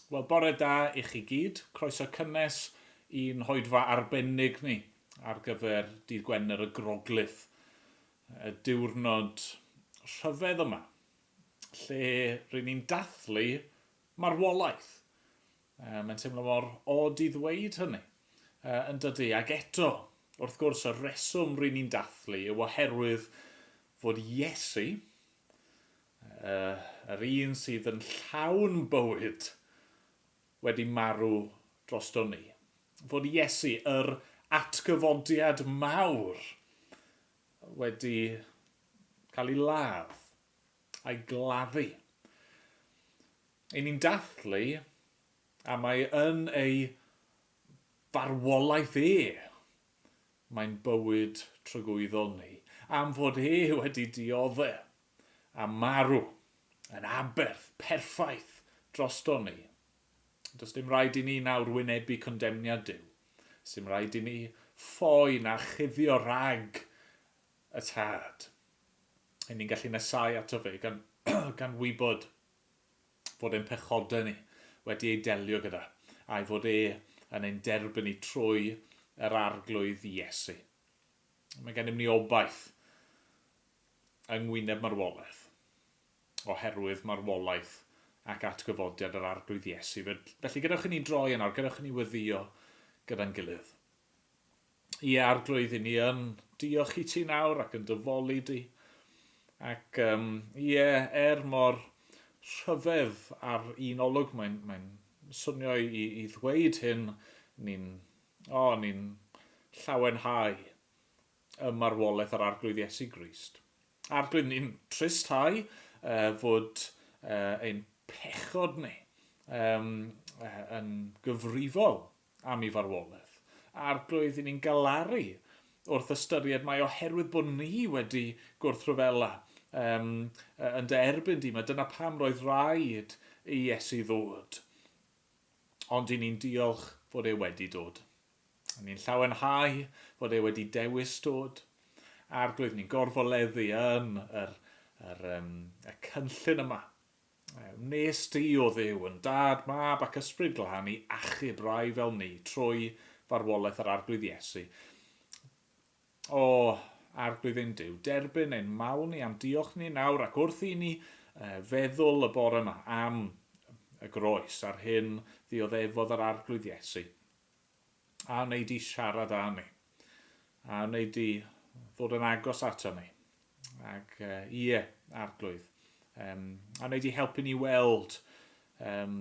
Wel, bore da i chi gyd. Croeso cynnes i'n hoedfa arbennig ni ar gyfer dydd Gwener y Groglith. Y diwrnod rhyfedd yma, lle ry'n ni'n dathlu marwolaeth. Mae'n teimlo mor od i ddweud hynny, yn dydy? Ac eto, wrth gwrs, y rheswm ry'n ni'n dathlu yw oherwydd fod Iesu, yr un sydd yn llawn bywyd, wedi marw drosto ni. Fod Iesu, yr atgyfodiad mawr, wedi cael ei ladd a'i gladdu. Y'n ni'n dathlu a mae yn ei farwolaeth e mae'n bywyd tragwyddol ni, am fod e wedi diodde a marw yn aberth perffaith drosto ni. Does dim rhaid i ni nawr wynebu condemniad Duw. Does dim rhaid i ni ffoi na chuddio rhag y Tad. Y'n ni'n gallu nesáu ato fe gan, gan wybod fod ein pechodau ni wedi eu delio gyda, a'i fod e yn ein derbyn ni trwy yr Arglwydd Iesu. Mae gennym ni obaith yng ngwyneb marwolaeth, oherwydd marwolaeth ac atgyfodiad yr Arglwydd Iesu. Felly gadewch i ni droi yn awr, gadewch i ni weddïo gyda'n gilydd. Ie, Arglwydd, i ni yn diolch i ti nawr ac yn dy foli di. Ac um, ie, er mor rhyfedd ar un olwg mae'n mae swnio i, i, i ddweud hyn, ni'n, o, ni'n llawenhau y marwolaeth yr Arglwydd Iesu Grist. Arglwydd, ni'n tristhau fod ein pechod ni um, yn gyfrifol am ei farwolaeth. Arglwydd, i ni'n galaru wrth ystyried mai oherwydd bod ni wedi gwrthryfela um, yn dy erbyn di, mae dyna pam roedd rhaid i Iesu ddod. Ond i ni'n diolch fod e wedi dod. A ni'n llawenhau fod e wedi dewis dod. Arglwydd, ni'n gorfoleddu yn yr, yr, um, y cynllun yma. Wnes di, o Dduw, yn Dad, Mab ac Ysbryd Glân i achub rai fel ni trwy farwolaeth yr Arglwydd Iesu. O, Arglwydd ein Duw, derbyn ein mawl ni a'n diolch ni nawr ac wrth i ni feddwl y bore yma am y groes a'r hyn ddioddefodd yr Arglwydd Iesu. A wnei di siarad â ni? A wnei di ddod yn agos ato ni? Ac ie, Arglwydd, um, a wnei di helpu ni weld um,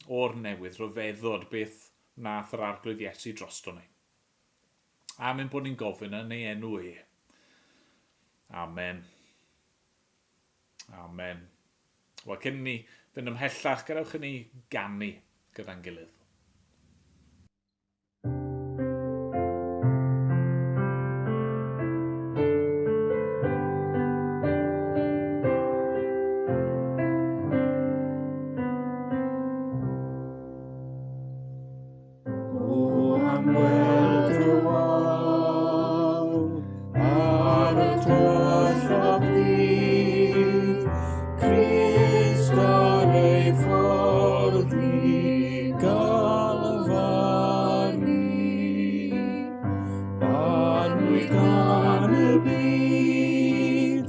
o'r newydd rhyfeddod beth nath yr Arglwydd Iesu drosto ni. Am ein bod ni'n gofyn yn ei enw e. Amen. Amen. Wel, cyn ni fynd ymhellach, gadewch i ni ganu gyda'n gilydd. O am weld y wal ar y tyllaf ddydd, Crist ar ei ffordd i Galfari. Barnwyd gan y byd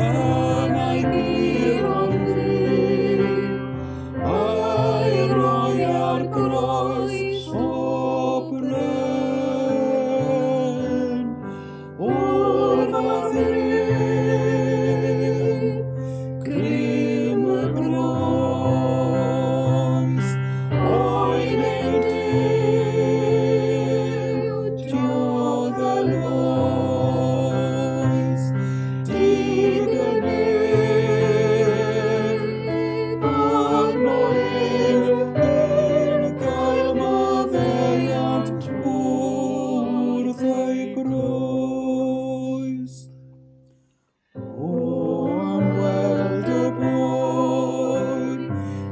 yn ei guro'n fyw, a'i roi ar groes o bren. O'r fath rym, grym y groes, oen ein Duw, dioddel oes. Dig y nef, arno ef yn gael maddeuant wrth ei groes. O am weld y boen,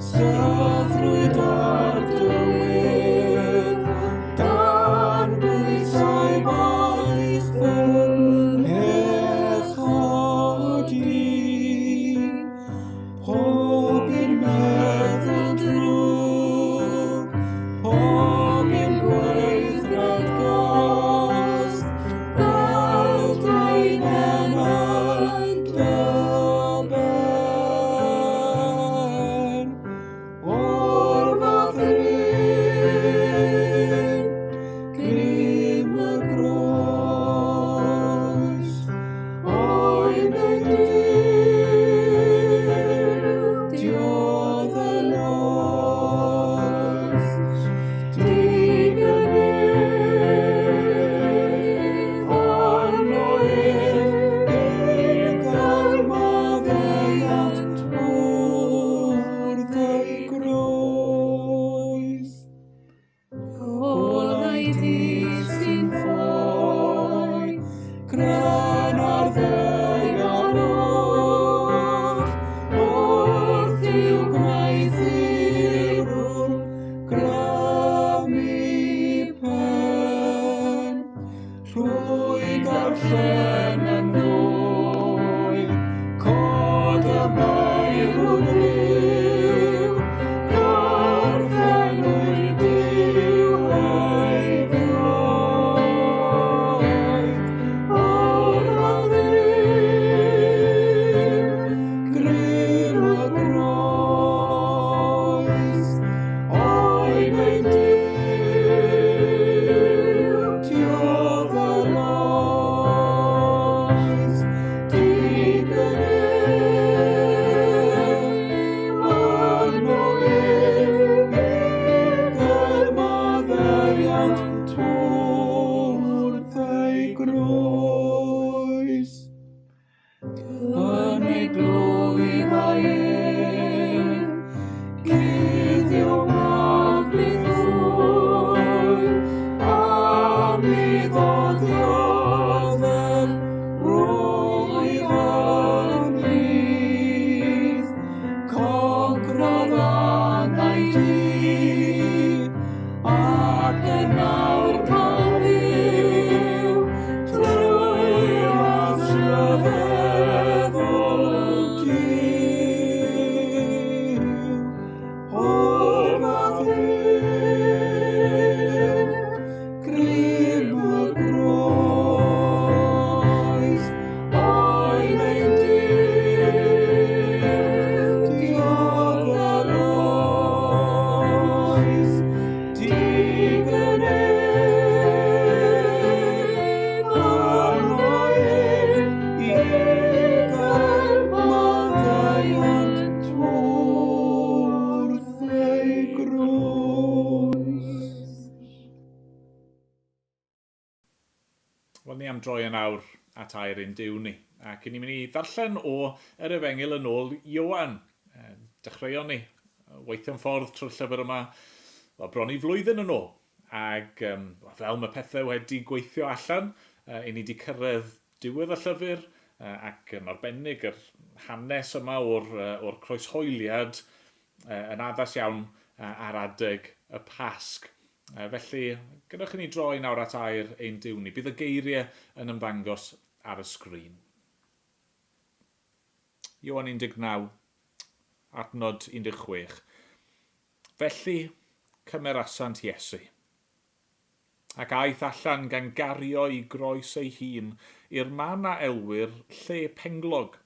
sathrwyd ar dy wedd, dan bwysau baich fy mhechod i. Pob un meddwl drwg, Wel, ni am droi yn awr at air ein Duw ni. Ac ni'n mynd i ddarllen o yr Efengyl yn ôl Ioan. Dechreuon ni weithio'n ffordd trwy'r llyfr yma wel, bron i flwyddyn yn ôl. Ac um, fel mae pethau wedi gweithio allan, i ni wedi cyrraedd diwedd y llyfr, ac yn arbennig yr hanes yma o'r, or croeshoeliad yn addas iawn ar adeg y Pasg. Felly, gadewch i ni droi nawr at air ein Duw ni. Bydd y geiriau yn ymddangos ar y sgrin. Ioan 19, adnod 16. Felly, cymerasant Iesu. Ac aeth allan gan gario i groes ei hun i'r man a elwir Lle Penglog.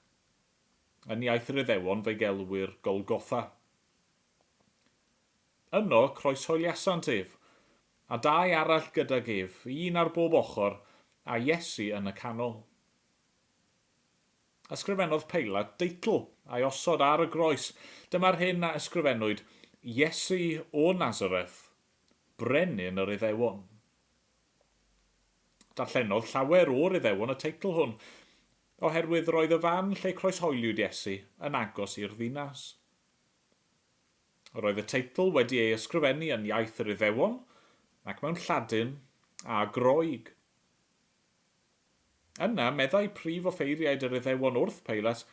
Yn iaith yr Iddewon fe'i gelwir Golgotha. Yno croeshoeliasant ef, a dau arall gydag ef, un ar bob ochr, a Iesu yn y canol. Ysgrifennodd Peilat deitl a'i osod ar y groes. Dyma'r hyn a ysgrifennwyd, Iesu o Nazareth, Brenin yr Iddewon. Darllenodd llawer o'r Iddewon y teitl hwn, oherwydd roedd y fan lle croeshoeliwyd Iesu yn agos i'r ddinas. Roedd y teitl wedi ei ysgrifennu yn iaith yr Iddewon ac mewn Lladin a Groeg. Yna, meddai prif offeiriaid yr Iddewon wrth Peilat,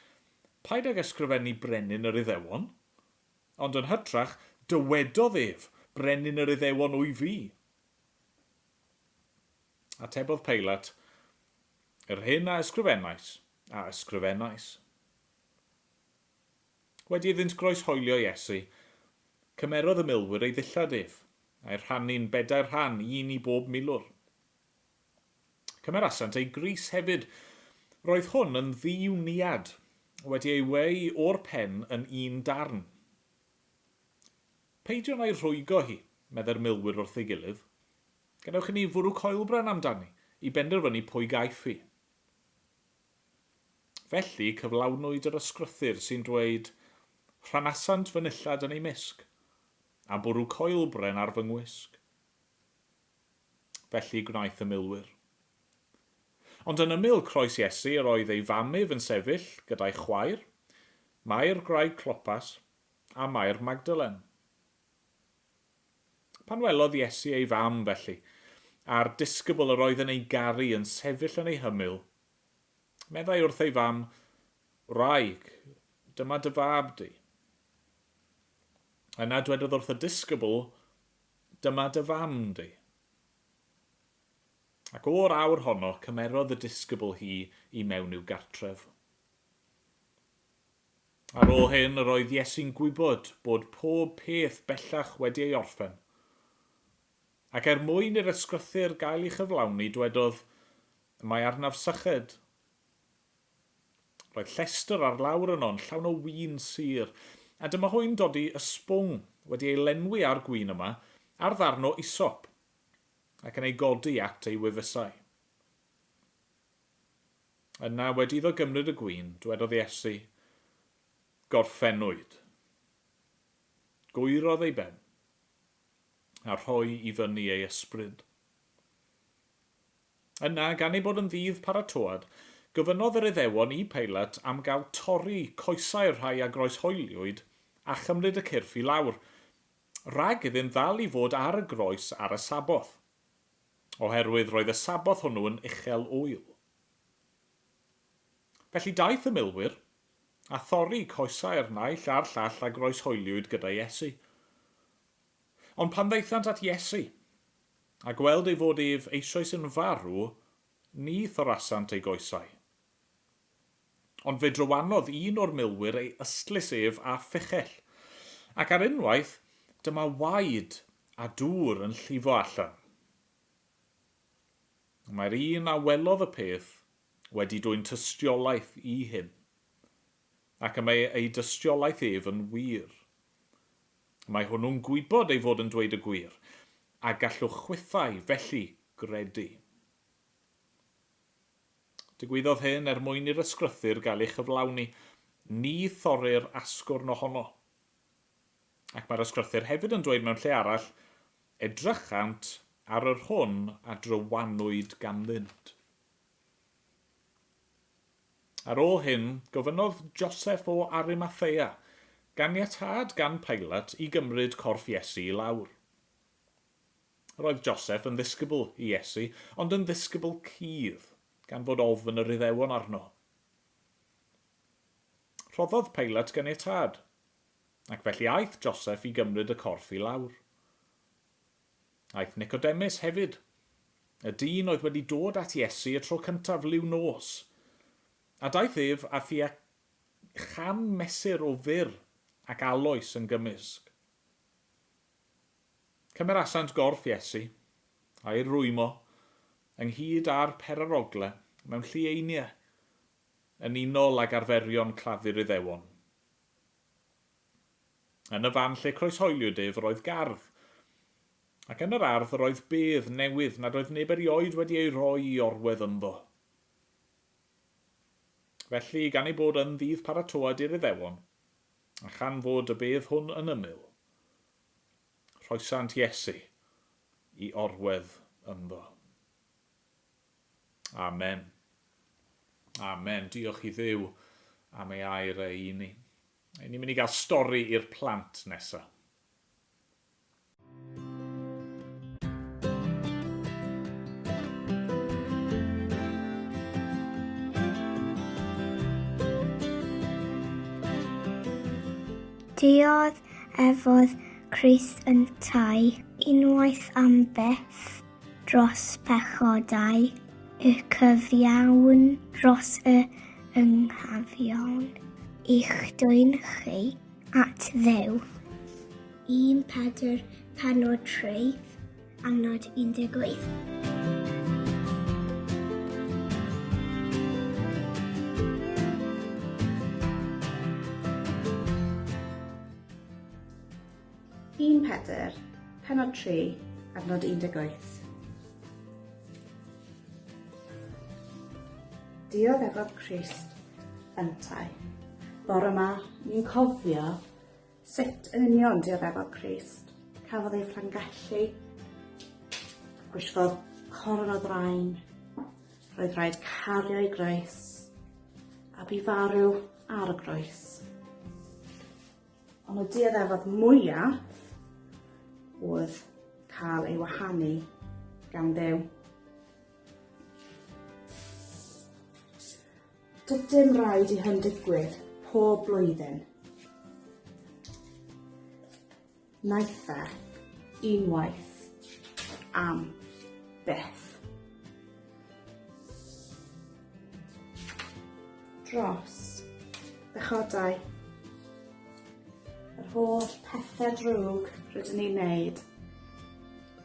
Paid ag ysgrifennu Brenin yr Iddewon, ond yn hytrach, dywedodd ef, Brenin yr Iddewon wyf fi. Atebodd Peilat, Yr hyn a ysgrifennais, a ysgrifennais. Wedi iddynt groeshoelio Iesu, cymerodd y milwyr ei ddillad ef, a'i rhannu'n bedair rhan, un i bob milwr. Cymerasant ei grys hefyd. Roedd hwn yn ddi-wniad, wedi ei weu o'r pen yn un darn. Peidiwn â'i rhwygo hi, meddai'r milwyr wrth ei gilydd. Gadewch i ni fwrw coelbren amdani, i benderfynu pwy gaiff hi. Felly cyflawnwyd yr ysgrythur sy'n dweud, Rhanasant fy nillad yn eu mysg, a bwrw coelbren ar fy ngwisg. Felly gwnaeth y milwyr. Ond yn ymyl croes Iesu yr oedd ei fam ef yn sefyll gyda'i chwaer, Mair gwraig Clopas, a Mair Magdalen. Pan welodd Iesu ei fam, felly, a'r disgybl yr oedd yn ei garu yn sefyll yn ei hymyl, Meddai wrth ei fam, Wraig, dyma dy fab di. Yna dwedodd wrth y disgybl, Dyma dy fam di. Ac o'r awr honno cymerodd y disgybl hi i mewn i'w gartref. Ar ôl hyn, yr oedd Iesu'n gwybod bod pob peth bellach wedi ei orffen. Ac er mwyn i'r ysgrythur gael ei chyflawni, dwedodd, Mae arnaf syched. Roedd llestr ar lawr yno'n llawn o win sur, a dyma hwy'n dodi ysbwng wedi ei lenwi â'r gwin yma ar ddarn o isop, ac yn ei godi at ei wefusau. Yna, wedi iddo gymryd y gwin, dwedodd Iesu, Gorffennwyd. Gwyrodd ei ben, a rhoi i fyny ei ysbryd. Yna, gan ei bod yn ddydd paratoad, gofynnodd yr Iddewon i Peilat am gael torri coesau'r rhai a groeshoeliwyd a chymryd y cyrff i lawr, rhag iddynt ddal i fod ar y groes ar y Saboth, oherwydd roedd y Saboth hwnnw yn uchel ŵyl. Felly daeth y milwyr, a thorri coesau'r naill a'r llall a groeshoeliwyd gyda Iesu. Ond pan ddaethant at Iesu, a gweld ei fod ef eisoes yn farw, ni thorasant ei goesau. Ond fe drywanodd un o'r milwyr ei ystlys ef â phichell, ac ar unwaith dyma waed a dŵr yn llifo allan. Mae'r un a welodd y peth wedi dwyn tystiolaeth i hyn, ac y mae ei dystiolaeth ef yn wir. Mae hwnnw'n gwybod ei fod yn dweud y gwir, a gallwch chwithau felly gredu. Digwyddodd hyn er mwyn i'r ysgrythur gael ei chyflawni, Ni thorir asgwrn ohono. Ac mae'r ysgrythur hefyd yn dweud mewn lle arall, Edrychant ar yr hwn a drywanwyd ganddynt. Ar ôl hyn, gofynnodd Joseph o Arimathea ganiatâd gan Pilat i gymryd corff Iesu i lawr. Roedd Joseph yn ddisgybl i Iesu, ond yn ddisgybl cudd, gan fod ofn yr Iddewon arno. Rhoddodd Pilat ganiatâd, ac felly aeth Joseph i gymryd y corff i lawr. Aeth Nicodemus hefyd, y dyn oedd wedi dod at Iesu y tro cyntaf liw nos, a daeth ef â thua chan mesur o fur ac aloes yn gymysg. Cymerasant gorff Iesu, a'i rwymo, ynghyd â'r perarogle, mewn llieiniau, yn unol ag arferion claddu'r Iddewon. Yn y fan lle croeshoeliwyd ef yr oedd gardd, ac yn yr ardd yr oedd bedd newydd nad oedd neb erioed wedi ei roi i orwedd ynddo. Felly, gan ei bod yn ddydd paratoad i'r Iddewon, a chan fod y bedd hwn yn ymyl, rhoesant Iesu i orwedd ynddo. Amen. Amen. Diolch i Dduw am ei air e i ni. Ni'n mynd i gael stori i'r plant nesaf. Diodd efodd Christ yntau unwaith am byth dros pechodau y cyfiawn dros y ynghafion i'ch dwyn chi at Dduw. 1 Pedr pennod 3, adnod 18. Un Pedr, pennod 3, adnod 18. Dioddefodd Crist yntau. Bore 'ma, ni'n cofio sut yn union dioddefodd Crist. Cafodd ei fflangellu, gwisgodd coron o ddrain, roedd rhaid cario ei groes, a bu farw ar y groes. Ond y dioddefodd mwya oedd cael ei wahanu gan Dduw. Dydym rhaid i hyn digwydd pob blwyddyn. Wnaeth e unwaith am byth. Dros bechodau. Yr holl pethau drwg rydyn ni'n neud.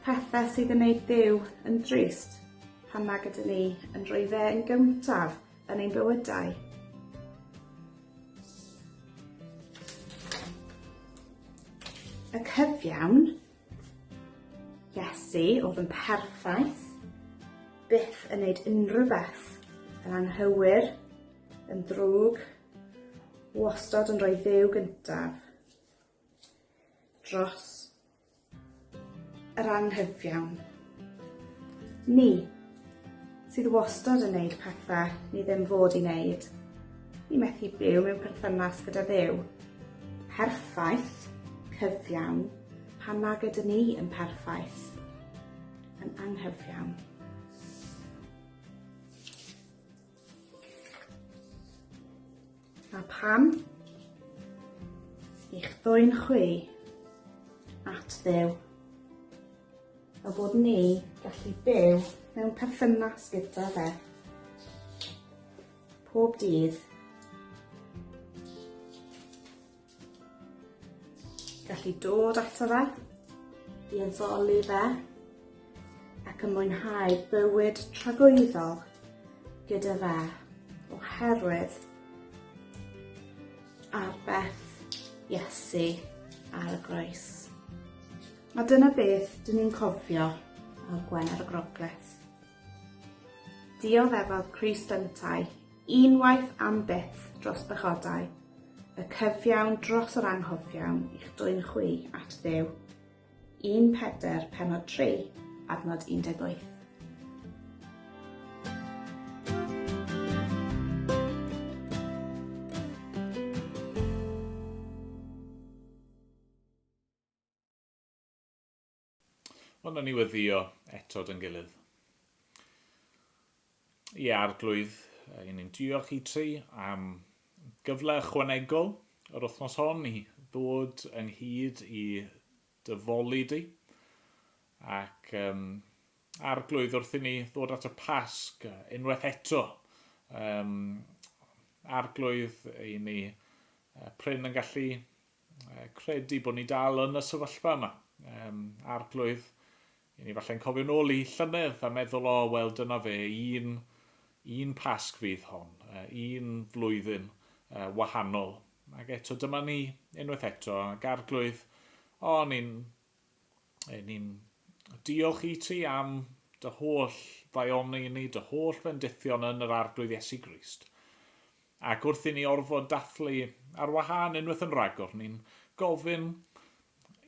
Pethau sydd yn neud Duw yn drist pan nag ydyn ni yn rhoi fe yn gyntaf yn ein bywydau. Y cyfiawn, Iesu oedd yn perffaith, byth yn neud unrhyw beth yn anghywir, yn ddrwg, wastad yn rhoi Dduw gyntaf dros yr anghyfiawn. Ni, sydd wastad yn neud pethau ni ddim fod i wneud. Ni methu byw mewn perthynas gyda Dduw. Perffaith, cyfiawn, pan nag ydyn ni yn perffaith, yn anghyfiawn. A pam? I'ch ddwyn chwi at Dduw. Fel bod ni gallu byw mewn perthynas gyda fe. Pob dydd. Gallu dod ato fe, i addoli fe, ac yn mwynhau bywyd tragwyddol gyda fe oherwydd arbeth Iesu ar y groes. A dyna beth dyn ni'n cofio ar Gwener y Groglith. Dioddefodd Crist yntau unwaith am byth dros bechodau, y cyfiawn dros yr anghofiawn i'ch dwyn chwi at Dduw. 1 Pedr pennod 3, adnod 18. Wel, nawn ni weddio eto dy'n gilydd. Ie, Arglwydd, i ni'n diolch i ti am gyfle ychwanegol yr wythnos hon i ddod ynghyd i dyfoli di. Ac um, Arglwydd, wrth i ni ddod at y Pasg unwaith eto, um, Arglwydd, i ni prin yn gallu credu bod ni dal yn y sefyllfa yma. Um, Arglwydd, i ni falle'n cofio nôl i llynedd a meddwl, o, wel, dyna fe, un, un Pasg fydd hon, un flwyddyn wahanol. Ac eto, dyma ni unwaith eto, ac Arglwydd, o, ni'n ni diolch i ti am dy holl ddaioni ni, dy holl fendithion yn yr Arglwydd Iesu Grist. Ac wrth i ni orfod dathlu ar wahân unwaith yn rhagor, ni'n gofyn,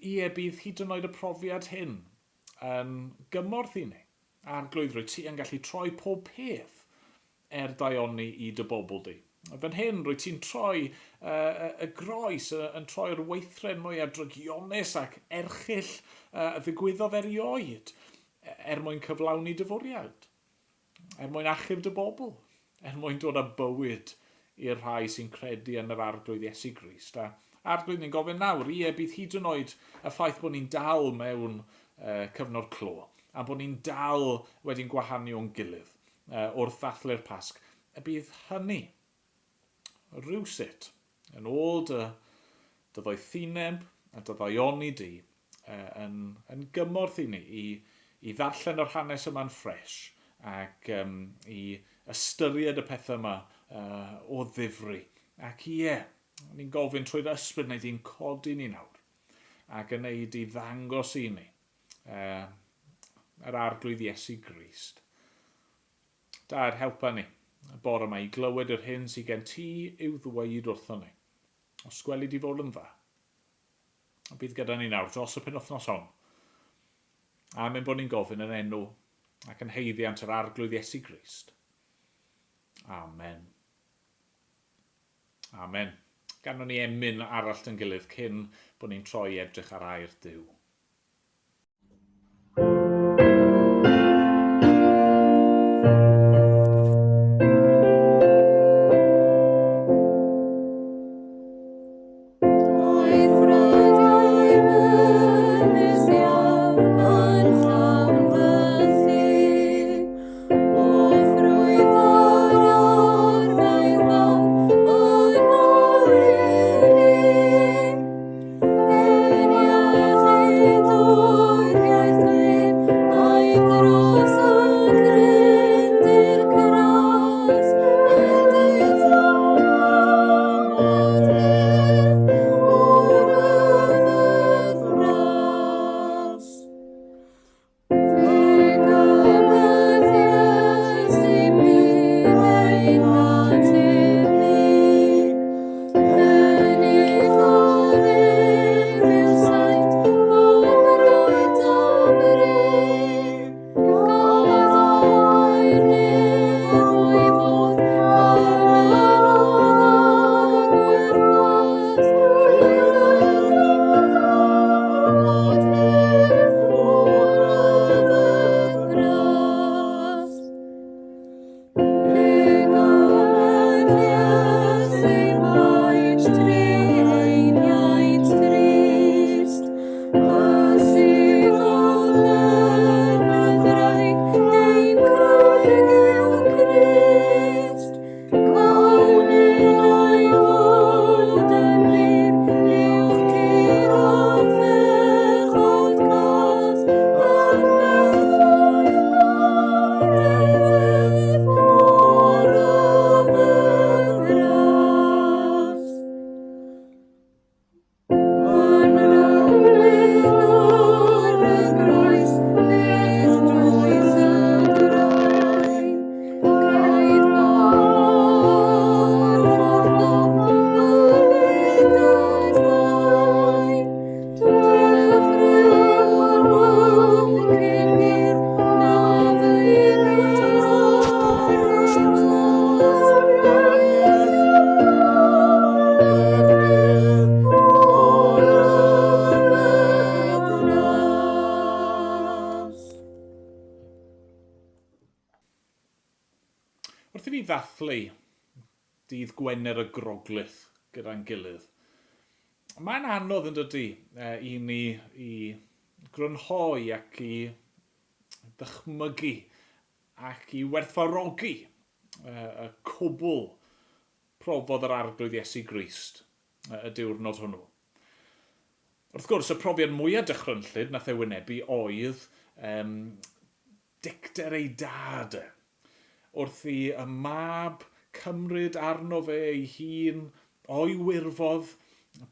ie, bydd hyd yn oed y profiad hyn yn gymorth i ni. Arglwydd, rwyt ti yn gallu troi pob peth er daioni i dy bobl di. Fan hyn, rwyt ti'n troi uh, y groes, yn troi'r weithred mwyaf drygionus ac erchyll uh, ddigwyddodd erioed, er mwyn cyflawni dy fwriad. Er mwyn achub dy bobl, er mwyn dod â bywyd i'r rhai sy'n credu yn yr Arglwydd Iesu Grist. A Arglwydd, ni'n gofyn nawr, ie, bydd hyd yn oed y ffaith bod ni'n dal mewn uh, cyfnod clo, a bod ni'n dal wedi'n gwahanu o'n gilydd uh, wrth ddathlu'r Pasg, y bydd hynny rywsut yn ôl dy, dy ddoethineb a dy ddaioni di yn, yn gymorth i ni i, i ddarllen yr hanes yma'n ffres ac um, i ystyried y pethau yma uh, o ddifri. Ac ie, ni'n gofyn trwy'r ysbryd wneud i'n codi ni nawr ac yn neud i ddangos i ni uh, yr Arglwydd Iesu Grist. Dad, helpa ni y bore yma i glywed yr hyn sydd gen ti i'w ddweud wrthon ni. Os gweli di fod yn dda. A bydd gyda ni nawr dros y penwythnos hon. Am ein bod ni'n gofyn yn enw ac yn haeddiant yr Arglwydd Iesu Grist. Amen. Amen. Ganon ni emyn arall dy'n gilydd cyn bod ni'n troi i edrych ar air Duw. i ni ddathlu dydd Gwener y Groglith gyda'n gilydd, mae'n anodd yn dydy i ni i grynhoi ac i ddychmygu ac i werthfawrogi y cwbl profodd yr Arglwydd Iesu Grist y diwrnod hwnnw. Wrth gwrs, y profiad mwyaf dychrynllyd nath e wynebu oedd um, dicter ei dad e. Wrth i y mab cymryd arno fe ei hun o'i wirfodd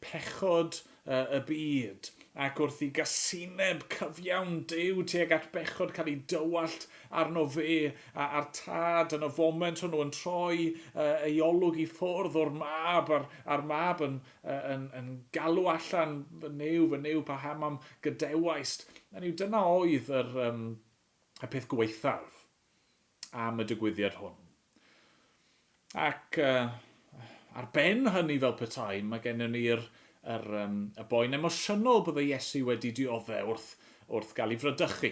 pechod y byd, ac wrth i gasineb cyfiawn Duw tuag at bechod cael ei dywallt arno fe, a'r tad yn y foment hwnnw yn troi ei olwg i ffwrdd o'r mab, a'r, a'r mab yn, yn, yn galw allan, fy Nuw, fy Nuw, paham am gadewaist. Hynny yw, dyna oedd yr, um, y peth gwaethaf am y digwyddiad hwn. Ac uh, ar ben hynny fel petai, mae gennym ni'r yr, um, y boen emosiynol bydde Iesu wedi dioddef wrth, wrth gael ei frydychu,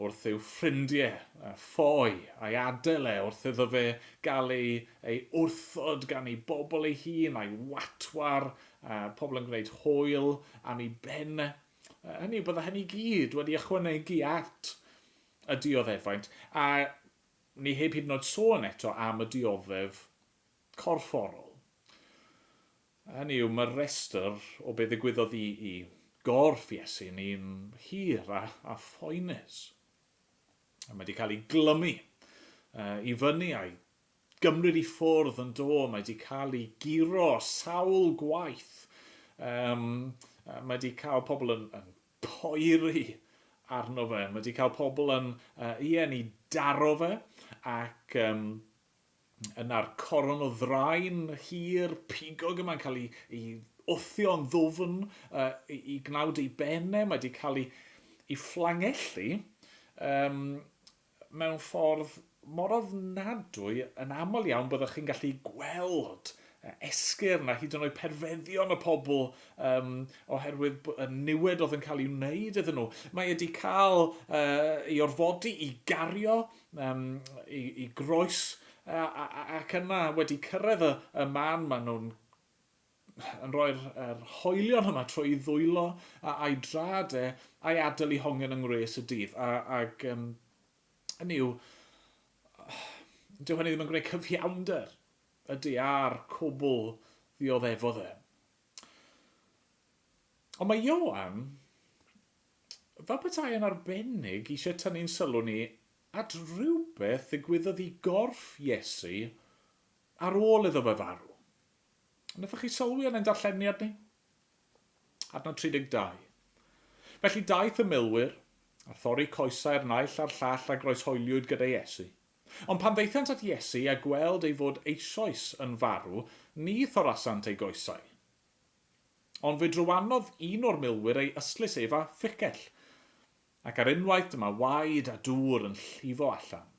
wrth i'w ffrindiau ffoi a'i adael e, wrth iddo fe gael ei, ei wrthod gan ei bobl ei hun, a'i watwar, pobl yn gwneud hwyl am ei ben. Hynny yw, bydde hynny gyd wedi ychwanegu at y dioddefaint, a ni heb hyd yn oed sôn eto am y dioddef corfforol. Hynny yw, mae'r rhestr o be ddigwyddodd i, i gorff Iesu yn un hir a, a phoenus. A mae wedi cael ei glymu uh, i fyny a'i gymryd i ffwrdd yn do, mae wedi cael ei guro sawl gwaith. Um, mae wedi cael pobl yn, yn poeri arno fe. Mae wedi cael pobl yn, uh, ie, yn ei daro fe, ac um, yna'r coron o ddraen hir pigog yma'n cael ei, ei wthio'n ddwfn uh, i, i gnawd ei ben e. Mae wedi cael ei, ei fflangellu um, mewn ffordd mor ofnadwy, yn aml iawn byddwch chi'n gallu gweld esgyrn a hyd yn oed perfeddion y pobl um, oherwydd y niwed oedd yn cael ei wneud iddyn nhw. Mae wedi cael uh, ei orfodi i gario um, i, i groes uh, ac yna wedi cyrraedd y, y man maen nhw'n yn rhoi'r er hoelion yma trwy ei ddwylo a, a'i drad e a'i adael i hongian yng ngwres y dydd. A, ag, um, hynny yw, dyw hynny ddim yn gwneud cyfiawnder ydy a'r cwbl ddioddefodd e. Ond mae Ioan, fel petai yn arbennig, eisiau tynnu'n sylw ni at rhywbeth ddigwyddodd i gorff Iesu ar ôl iddo fe farw. Wnaethoch chi sylwi ar ein darlleniad ni? Adnod 32. Felly daeth y milwyr, a thorri coesau'r naill a'r llall a groeshoeliwyd gyda Iesu. Ond pan ddaethant at Iesu a gweld ei fod eisoes yn farw, ni thorasant ei goesau. Ond fe drywanodd un o'r milwyr ei ystlys ef â phicell, ac ar unwaith dyma waed a dŵr yn llifo allan.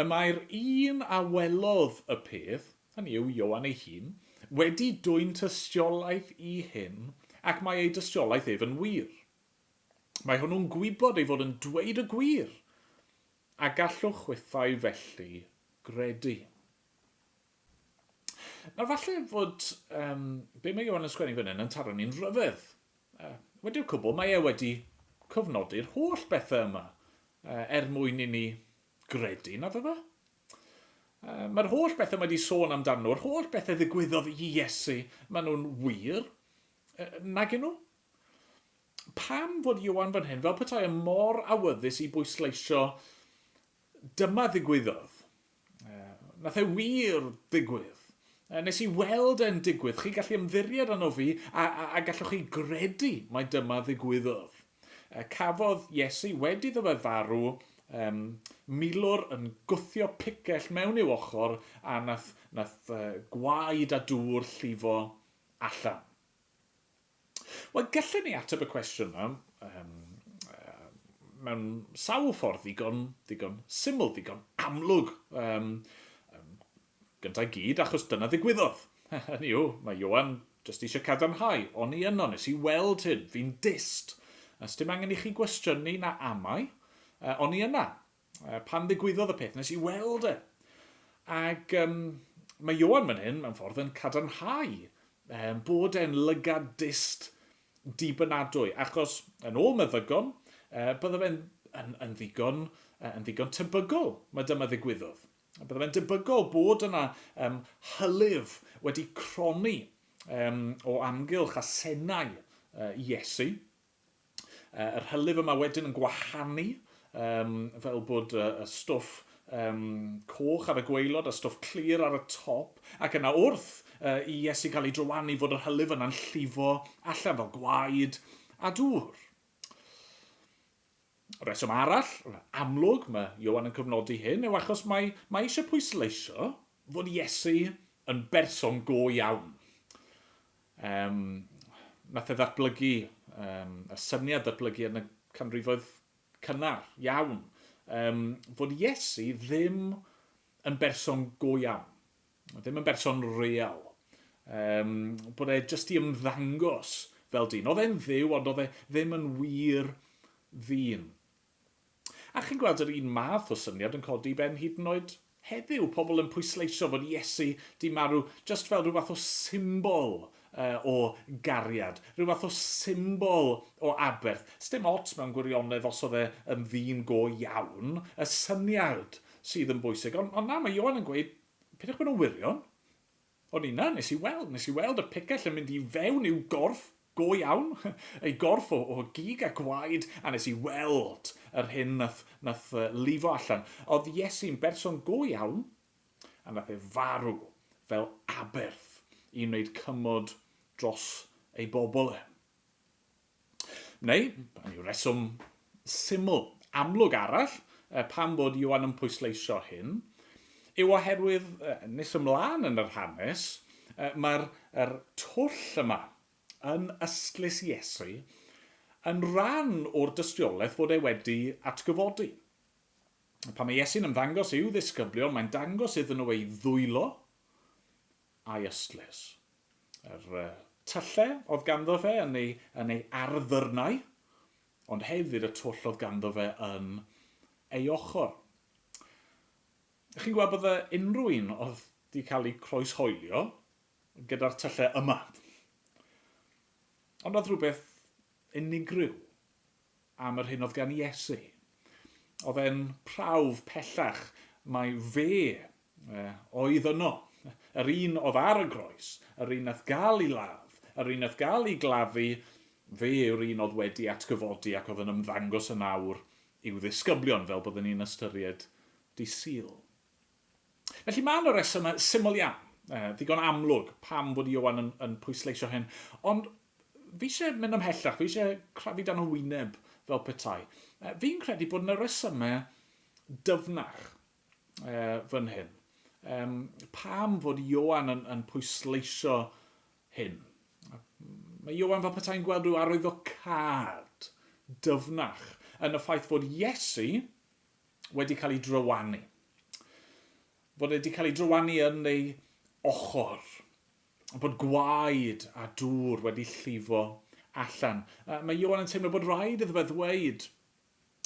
Y mae'r un a welodd y peth, hynny yw, Ioan ei hun, wedi dwyn tystiolaeth i hyn, ac mae ei dystiolaeth ef yn wir. Mae hwnnw'n gwybod ei fod yn dweud y gwir, a gallwch chwithau felly gredu. Nawr falle fod um, be mae Ioan yn sgwennu fan hyn yn taro ni'n rhyfedd. Uh, wedi'r cwbl, mae e wedi cofnodi'r holl bethau yma uh, er mwyn i ni gredu, na fe? Uh, mae'r holl bethau mae wedi sôn amdano nhw, yr holl bethau ddigwyddodd i Iesu, maen nhw'n wir, uh, nag nhw? Pam fod Ioan fan hyn fel petai yn mor awyddus i bwysleisio dyma ddigwyddodd. Nath e wir ddigwydd. Nes i weld e'n digwydd. Chi'n gallu ymddiried arno fi a, a, a gallwch chi gredu mai dyma ddigwyddodd. Cafodd Iesu wedi iddo fe farw um, milwr yn gwthio picell mewn i'w ochr a nath, nath uh, gwaed a dŵr llifo allan. Wel, gallen ni ateb y cwestiwn yma um, mewn sawl ffordd ddigon, ddigon syml, ddigon amlwg. Um, um, gyntaf gyd, achos dyna ddigwyddodd. Hynny yw, mae Ioan jyst eisiau cadarnhau, o'n i yno, nes i weld hyn, fi'n dist. Ys dim angen i chi gwestiynu na amau, uh, o'n i yna. Pan ddigwyddodd y peth, nes i weld e. Ac um, mae Ioan fan hyn, mewn ffordd, yn cadarnhau um, bod e'n lygad dist dibynadwy, achos yn ôl meddygon, bydde fe'n yn, yn, ddigon, yn ddigon tebygol mae dyma ddigwyddodd. Bydde fe'n debygol bod yna um, hylif wedi cronni um, o amgylch a senau uh, Iesu. Yr hylif yma wedyn yn gwahanu, um, fel bod y, y stwff um, coch ar y gwaelod a stwff clir ar y top, ac yna wrth uh, i Iesu gael ei drywanu fod yr hylif yna'n llifo allan fel gwaed a dŵr. Rheswm arall, amlwg, mae Ioan yn cofnodi hyn, yw achos mae, mae eisiau pwysleisio fod Iesu yn berson go iawn. Um, nath e ddatblygu, um, y syniad ddatblygu yn y canrifoedd cynnar iawn, um, fod Iesu ddim yn berson go iawn. Ddim yn berson real. Um, bod e jyst i ymddangos fel dyn. Oedd e'n ddiw, ond oedd e ddim yn wir ddyn. A chi'n gweld yr un math o syniad yn codi i ben hyd yn oed heddiw. Pobl yn pwysleisio fod Iesu di marw jyst fel rhyw fath o symbol uh, o gariad, rhyw fath o symbol o aberth. Sdim ots mewn gwirionedd os oedd e yn ddyn go iawn, y syniad sydd yn bwysig. Ond, ond na, mae Ioan yn gweud, peidiwch bod yn wirion. O'n i na, nes i weld, nes i weld y picell yn mynd i fewn i'w gorff go iawn, ei gorff o, o gig a gwaed, a nes i weld yr hyn nath, nath lifo allan. Oedd Iesu'n berson go iawn, a nath e farw fel aberth i wneud cymod dros ei bobl e. Neu, am ryw reswm syml, amlwg arall, pam bod Ioan yn pwysleisio hyn, yw oherwydd nes ymlaen yn yr hanes, mae'r er twll yma yn ystlys Iesu yn rhan o'r dystiolaeth fod e wedi atgyfodi. Pan mae Iesu'n ymddangos i'w ddisgyblion, mae'n dangos iddyn nhw ei ddwylo a'i ystlys. Yr tyllau oedd ganddo fe yn ei, yn ei arddyrnau, ond hefyd y twll oedd ganddo fe yn ei ochr. Chi'n gweld bydde unrhyw un oedd wedi cael ei croeshoelio gyda'r tyllau yma. Ond oedd rhywbeth unigryw am yr hyn oedd gan Iesu. Oedd e'n prawf pellach mai fe oedd yno, yr un oedd ar y groes, yr un nath gael ei ladd, yr un nath gael ei gladdu, fe yw'r un oedd wedi atgyfodi ac oedd yn ymddangos yn awr i'w ddisgyblion, fel byddwn ni'n ystyried dydd Sul. Felly mae yna resymau syml iawn, ddigon amlwg pam fod Ioan yn, yn pwysleisio hyn, ond fi eisiau mynd ymhellach, fi eisiau crafu dan y wyneb fel petai. Fi'n credu bod yna resymau dyfnach fan hyn. Um, pam fod Ioan yn, yn pwysleisio hyn? Mae Ioan fel petai'n gweld rhyw arwyddocâd dyfnach yn y ffaith fod Iesu wedi cael ei drywanu. Fod e wedi cael ei drywanu yn ei ochr. Bod gwaed a dŵr wedi llifo allan. Mae Ioan yn teimlo bod rhaid iddo fe ddweud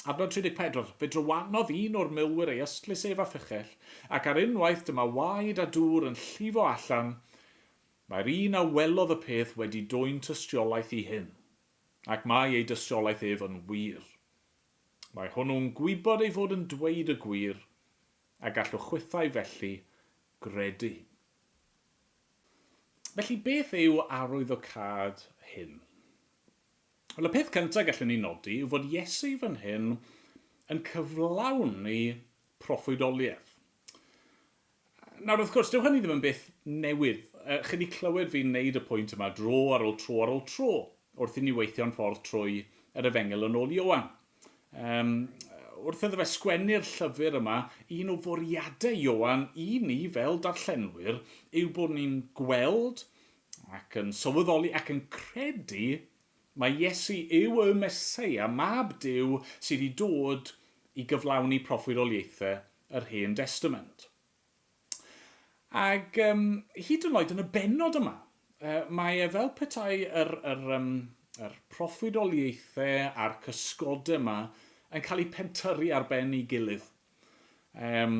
Adnod 34, Fe drywanodd un o'r milwyr ei ystlys ef â phichell, ac ar unwaith dyma waed a dŵr yn llifo allan, mae'r un a welodd y peth wedi dwyn tystiolaeth i hyn, ac mae ei dystiolaeth ef yn wir. Mae hwnnw'n gwybod ei fod yn dweud y gwir, a gallwch chwithau felly gredu. Felly beth yw arwyddocâd hyn? Wel, y peth cyntaf gallwn ni nodi yw fod Iesu fan hyn yn cyflawni proffwydoliaeth. Nawr, wrth gwrs, dyw hynny ddim yn beth newydd. Chi wedi clywed fi'n neud y pwynt yma dro ar ôl tro ar ôl tro wrth i ni weithio'n ffordd trwy yr Efengyl yn ôl Ioan. Um, wrth iddo fe sgwennu'r llyfr yma, un o fwriadau Ioan i ni fel darllenwyr yw bod ni'n gweld ac yn sylweddoli ac yn credu mai Iesu yw y Meseia, Mab Duw, sydd i dod i gyflawni proffwydoliaethau yr Hen Destament. Ac um, hyd yn oed yn y bennod yma, uh, mae e fel petai yr, yr, um, yr proffwydoliaethau a'r cysgodau yma yn cael eu pentyrru ar ben ei gilydd. Um,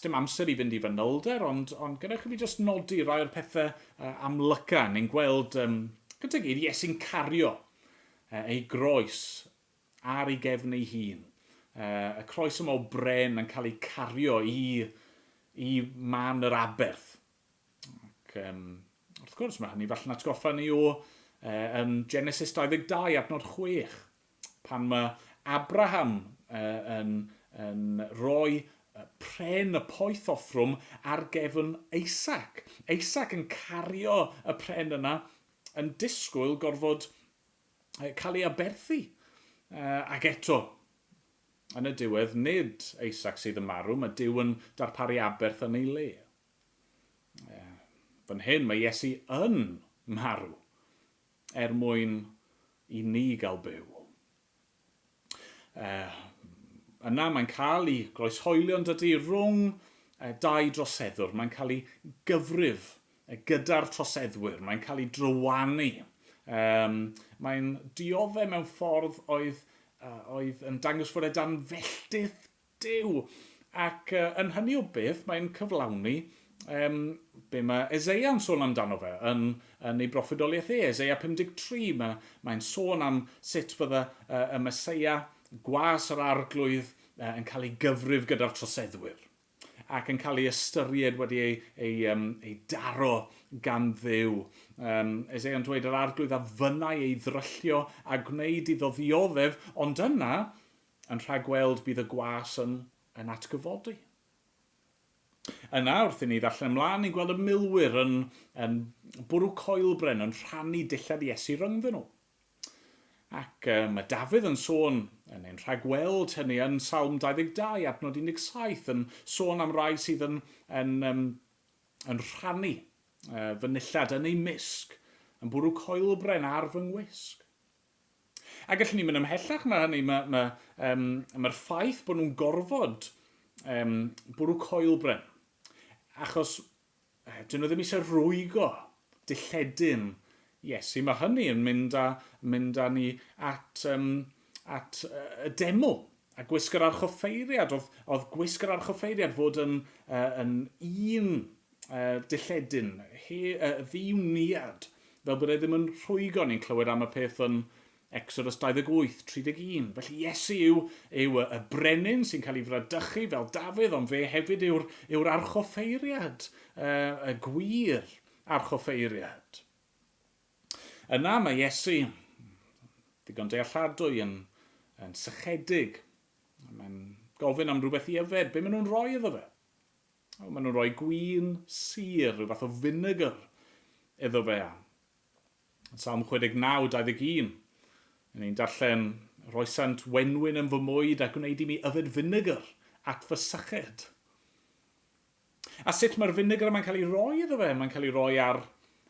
dim amser i fynd i fanylder, ond, ond gyda chi fi jyst nodi rai o'r pethau amlyca. Ni'n gweld, um, gyda gyd, Iesu'n cario ei groes ar ei gefn ei hun. Y croes yma o bren yn cael ei cario i, i man yr aberth. Ac, um, wrth gwrs, mae hynny falle'n atgoffa ni o yn Genesis 22, adnod 6, pan mae Abraham yn, yn rhoi pren y poeth offrwm ar gefn Isaac. Isaac yn cario y pren yna yn disgwyl gorfod cael ei aberthu. Ac eto, yn y diwedd, nid Isaac sydd yn marw, mae Duw yn darparu aberth yn ei le. Fan hyn, mae Iesu yn marw er mwyn i ni gael byw. Yna mae'n cael ei groeshoelio yn dydy rhwng dau droseddwr. Mae'n cael ei gyfrif gyda'r troseddwyr. Mae'n cael ei drywanu. Um, mae'n dioddef mewn ffordd oedd, oedd yn dangos fod e dan felltith Duw. Ac yn hynny o beth, mae'n cyflawni um, be mae Eseia'n sôn amdano fe yn, yn ei broffwydoliaeth e, Eseia 53, mae, mae'n sôn am sut fydda y Meseia, gwas yr arglwydd, yn cael ei gyfrif gyda'r troseddwyr ac yn cael ei ystyried wedi ei, ei, um, ei daro gan Dduw. Um, Eseia'n dweud yr arglwydd a fynnai ei ddryllio a gwneud iddo ddioddef, ond yna yn rhagweld bydd y gwas yn, yn atgyfodi. Yna, wrth i ni ddarllen ymlaen, ni'n gweld y milwyr yn, yn bwrw coelbren, yn rhannu dillad Iesu rhyngddyn nhw. Ac mae Dafydd yn sôn, yn ein rhagweld hynny yn Salm 22, adnod 17, yn sôn am rai sydd yn, yn, um, yn rhannu fy nillad yn ei mysg, yn bwrw coelbren ar fy ngwisg. A gallwn ni mynd ymhellach na hynny, mae'r ma, um, ma ffaith bod nhw'n gorfod um, bwrw coelbren, achos dyn nhw ddim eisiau rwygo dilledyn Iesu. Mae hynny yn mynd â, mynd â ni at, um, at y deml a gwisg yr archoffeiriad. Oedd, oedd gwisg yr archoffeiriad fod yn, yn un dilledyn, he, ddiwniad, fel bod e ddim yn rhwygo. Ni'n clywed am y peth yn Exodus 28, 31. Felly Iesu yw, yw y, y brenin sy'n cael ei fradychu fel Dafydd, ond fe hefyd yw'r, yw'r archoffeiriad, y gwir archoffeiriad. Yna mae Iesu, digon dealladwy, yn, yn sychedig. Mae'n gofyn am rhywbeth i yfed. Be maen nhw'n rhoi iddo fe? O, maen nhw'n rhoi gwin sur, rhyw fath o finegr iddo fe. Yn Salm 69, 21, yn ni'n darllen, Rhoesant wenwyn yn fy mwyd a gwneud i mi yfed finegr at fy syched. A sut mae'r finegr yma'n cael ei roi iddo fe? Mae'n cael ei roi ar,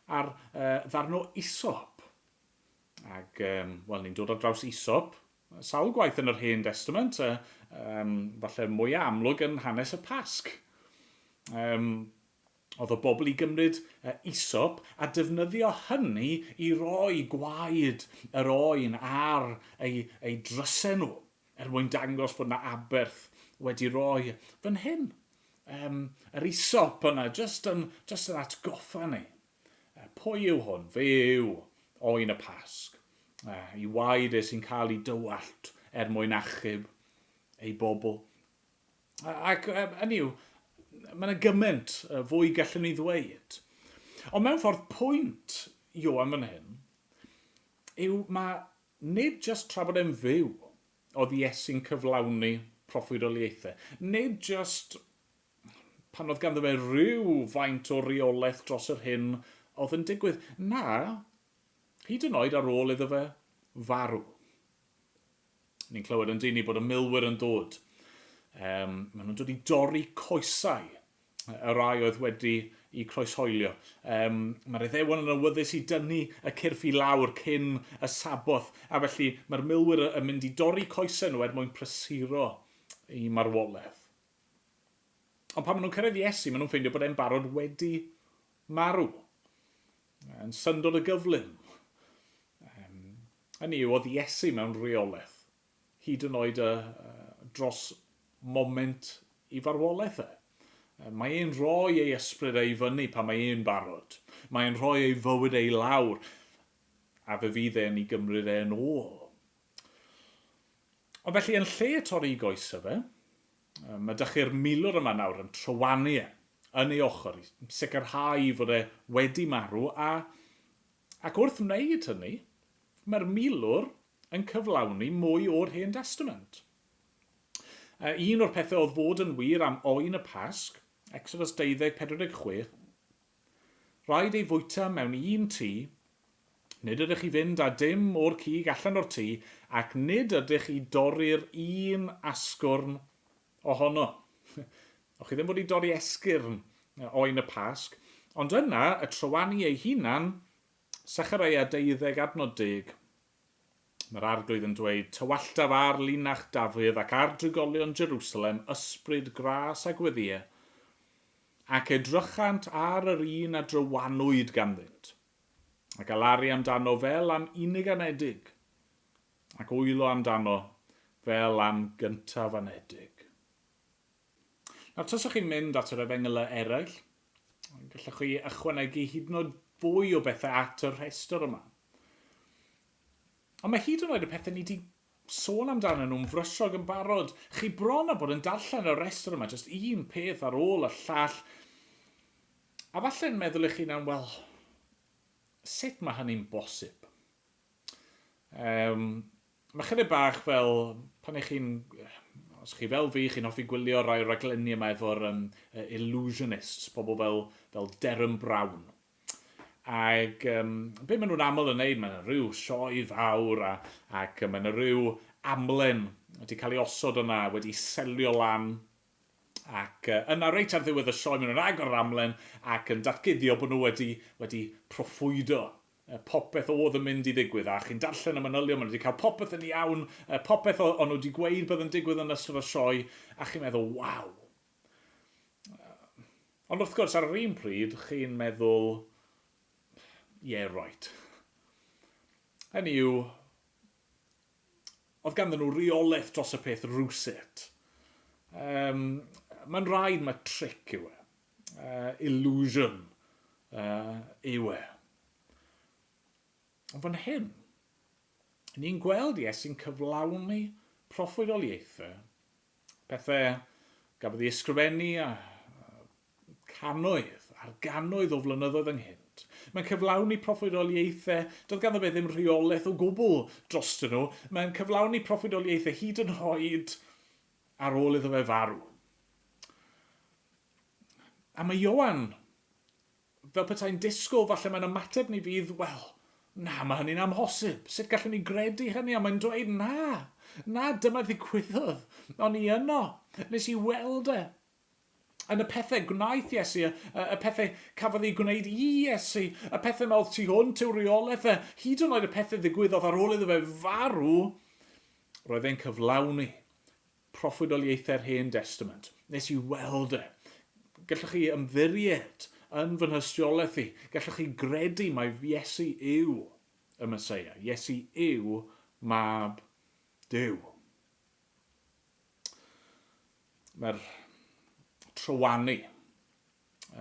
ar ddarn o isop. Ac, um, wel, ni'n dod ar draws isop sawl gwaith yn yr Hen Destament, um, falle mwyaf amlwg yn hanes y Pasg. Um, oedd y bobl i gymryd isop a defnyddio hynny i roi gwaed yr oen ar ei, ei drysau nhw, er mwyn dangos fod yna aberth wedi roi fan hyn. Um, yr isop yna, just yn, just yn atgoffa ni. Pwy yw hwn? Fe yw oen y Pasg. I waed e sy'n cael ei dywallt er mwyn achub ei bobl. Ac hynny yw, mae yna gymaint fwy gallwn ni ddweud. Ond mewn ffordd pwynt Ioan fan hyn yw mae nid jyst tra bod e'n fyw oedd Iesu'n cyflawni proffwydoliaethau. Nid jyst pan oedd ganddo fe ryw faint o reolaeth dros yr hyn oedd yn digwydd. Na, hyd yn oed ar ôl iddo fe farw. Ni'n clywed yn dyn ni bod y milwyr yn dod. Um, maen nhw'n dod i dorri coesau y rai oedd wedi i croeshoelio. Um, mae'r Iddewon yn awyddus i dynnu y cyrff i lawr cyn y Saboth, a felly mae'r milwyr yn mynd i dorri coesau nhw er mwyn prysuro i marwolaeth. Ond pan maen nhw'n cyrraedd Iesu, maen nhw'n ffeindio bod e'n barod wedi marw. Yn syndod o gyflym. Um, hynny yw, oedd Iesu mewn rheolaeth, hyd yn oed y, dros moment i farwolaeth e. Mae e'n rhoi ei ysbryd e i fyny pan mae e'n barod. Mae e'n rhoi ei fywyd e i lawr, a fe fydd e'n ei gymryd e'n ôl. Ond felly, yn lle torri i goesau fe, mae dych chi'r milwr yma nawr yn trywanu e yn ei ochr i sicrhau fod e wedi marw, a, ac wrth wneud hynny, mae'r milwr yn cyflawni mwy o'r Hen Destament. Un o'r pethau oedd fod yn wir am oen y Pasg, Exodus 12, 46, Rhaid ei fwyta mewn un tŷ, nid ydych i fynd â dim o'r cig allan o'r tŷ, ac nid ydych i dorri'r un asgwrn ohono. O'ch chi ddim fod i dorri esgyrn oen y Pasg, ond yna y trywanu ei hunan, Sechareia 12 adnod 10, Mae'r Arglwydd yn dweud, Tywalltaf ar linach Dafydd ac ar drigolion Jerusalem ysbryd gras a gweddïau, ac edrychant ar yr un a drywanwyd ganddynt, ac alaru amdano fel am unig-anedig, ac wylo amdano fel am gyntaf-anedig. Nawr, taswch chi'n mynd at yr efengylau eraill, gallwch chi ychwanegu hyd yn oed fwy o bethau at y rhestr yma. Ond mae hyd yn oed y pethau ni wedi sôn amdanyn nhw'n frysiog yn barod. Chi bron â bod yn darllen y rhestr yma, jyst un peth ar ôl y llall. A falle'n meddwl eich hunan, wel, sut mae hynny'n bosib? Um, mae chydig bach fel pan ych chi'n, os chi fel fi, chi'n hoffi gwylio rai o'r raglenni yma efo'r um, illusionists, pobl fel, fel Derren Brown. Ac um, be maen nhw'n aml yn neud, mae'n rhyw sioe fawr a, ac mae'n rhyw amlen wedi cael ei osod yna, wedi selio lan. Ac uh, yna reit ar ddiwedd y sioe, maen nhw'n agor yr amlen ac yn datguddio bod nhw wedi, wedi proffwydo popeth oedd yn mynd i ddigwydd. A chi'n darllen y manylion, maen nhw wedi cael popeth yn iawn, popeth o'n nhw wedi gweud bydd yn digwydd yn ystod y sioe, a chi'n meddwl, waw, Ond wrth gwrs, ar yr un pryd, chi'n meddwl, yeah, right. Hynny yw, oedd ganddyn nhw reolaeth dros y peth rywsut. Um, Mae'n rhaid mae trick yw e. Illusion yw e. Ond fan hyn, ni'n gweld Iesu'n cyflawni proffwydoliaethau Pethau gafodd ei ysgrifennu a cannoedd ar gannoedd o flynyddoedd ynghynt. Mae'n cyflawni proffwydoliaethau, doedd ganddo fe ddim rheolaeth o gwbl drostyn nhw. Mae'n cyflawni proffwydoliaethau hyd yn oed ar ôl iddo fe farw. A mae Ioan fel petai'n disgwyl, falle mae'n ymateb ni fydd, wel, na, mae hynny'n amhosib. Sut gallwn ni gredu hynny? A mae'n dweud, na, na, dyma ddigwyddodd. O'n i yno. Nes i weld e. Yn y pethau gwnaeth Iesu, y, y pethau cafodd ei gwneud i Iesu, y pethau mae oedd tu hwnt i'w reolaeth e, hyd yn oed y pethau ddigwyddodd ar ôl iddo fe farw, roedd e'n cyflawni proffwydoliaethau'r Hen Destament. Nes i weld e. Gallwch chi ymddiried yn fy nhystiolaeth i. Gallwch chi gredu mai Iesu yw y Meseia. Iesu yw Mab Duw. Mae'r trywanu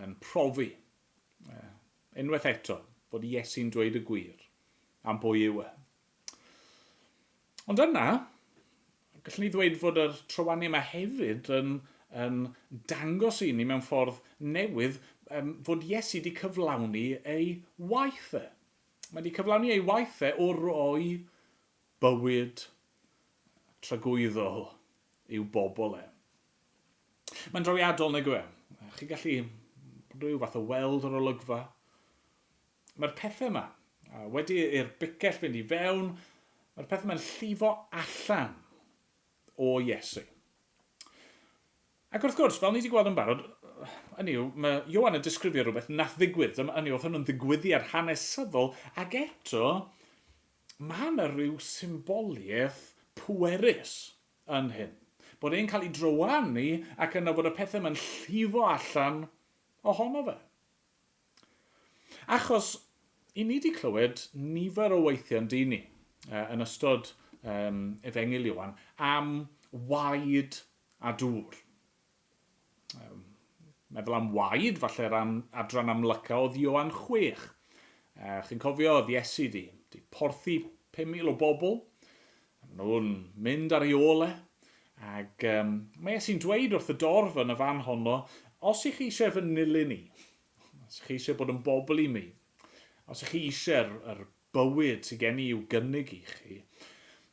yn profi unwaith eto bod Iesu'n dweud y gwir am bwy yw e. Ond yna, gallwn ni ddweud fod yr trywanu yma hefyd yn, yn dangos i ni mewn ffordd newydd um, fod Iesu wedi cyflawni ei waith e. Mae wedi cyflawni ei waith e o roi bywyd tragwyddol i'w bobl e. Mae'n drawiadol, nag yw e? Chi'n gallu rhyw fath o weld yr olygfa. Mae'r pethau yma, wedi i'r bicell fynd i fewn, mae'r pethau yma'n llifo allan o Iesu. Ac wrth gwrs, fel ni wedi gweld yn barod, hynny yw, mae Ioan yn disgrifio rhywbeth nath ddigwydd. Dyma, hynny yw, oedd hwn yn ddigwyddiad hanesyddol, ac eto, mae yna rhyw symboliaeth pwerus yn hyn. Bod e'n cael ei drywanu ac yna bod y pethau yma'n llifo allan ohono fe. Achos, i ni 'di clywed nifer o weithiau yn dyn ni, yn ystod um, Efengyl Ioan, am waed a dŵr. Meddwl am waed, falle'r am, adran amlyca oedd Ioan 6. Chi'n cofio, oedd Iesu di, di porthi 5,000 o bobl. Maen nhw'n mynd ar ei ôl e. Ac um, mae Iesu'n dweud wrth y dorf yn y fan honno, os ych chi eisiau fy nilyn i, os ych chi eisiau bod yn bobl i mi, os ych chi eisiau'r er bywyd sydd gen i i'w gynnig i chi,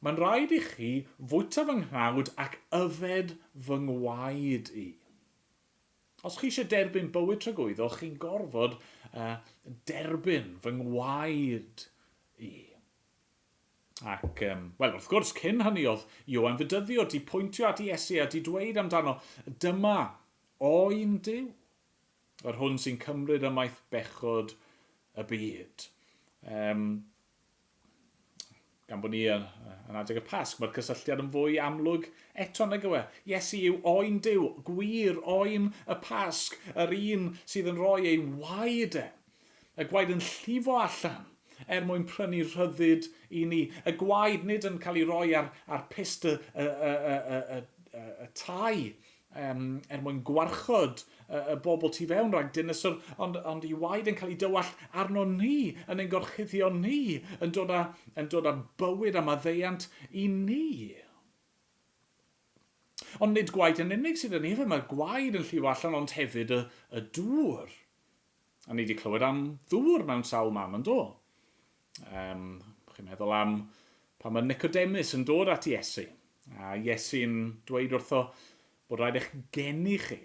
mae'n rhaid i chi fwyta fy nghnawd ac yfed fy ngwaed i. Os chi eisiau derbyn bywyd tragwyddol, chi'n gorfod uh, derbyn fy ngwaed i. Ac, um, wel, wrth gwrs, cyn hynny oedd Ioan Fedyddiwr di pwyntio at Iesu a di dweud amdano, dyma oen Duw, yr hwn sy'n cymryd ymaith bechod y byd. Um, gan bod ni yn, yn adeg y Pasg, mae'r cysylltiad yn fwy amlwg eto nag yw e. Iesu yw oen Duw, gwir oen y Pasg, yr un sydd yn rhoi ei waed e. Y gwaed yn llifo allan er mwyn prynu rhyddid i ni. Y gwaed nid yn cael ei roi ar, ar pyst y, y, y, y, y, y, y tai um, er mwyn gwarchod y, y bobl tu fewn rhag dinistr, ond, ond i waed yn cael ei dywallt arno ni, yn ein gorchuddio ni, yn dod â, yn dod â bywyd a maddeuant i ni. Ond nid gwaed yn unig sydd yn efe, mae'r gwaed yn llifo allan, ond hefyd y, y dŵr. A ni wedi clywed am ddŵr mewn sawl man yn do. Um, chi'n meddwl am pan mae Nicodemus yn dod at Iesu, a Iesu'n dweud wrtho bod rhaid eich geni chi,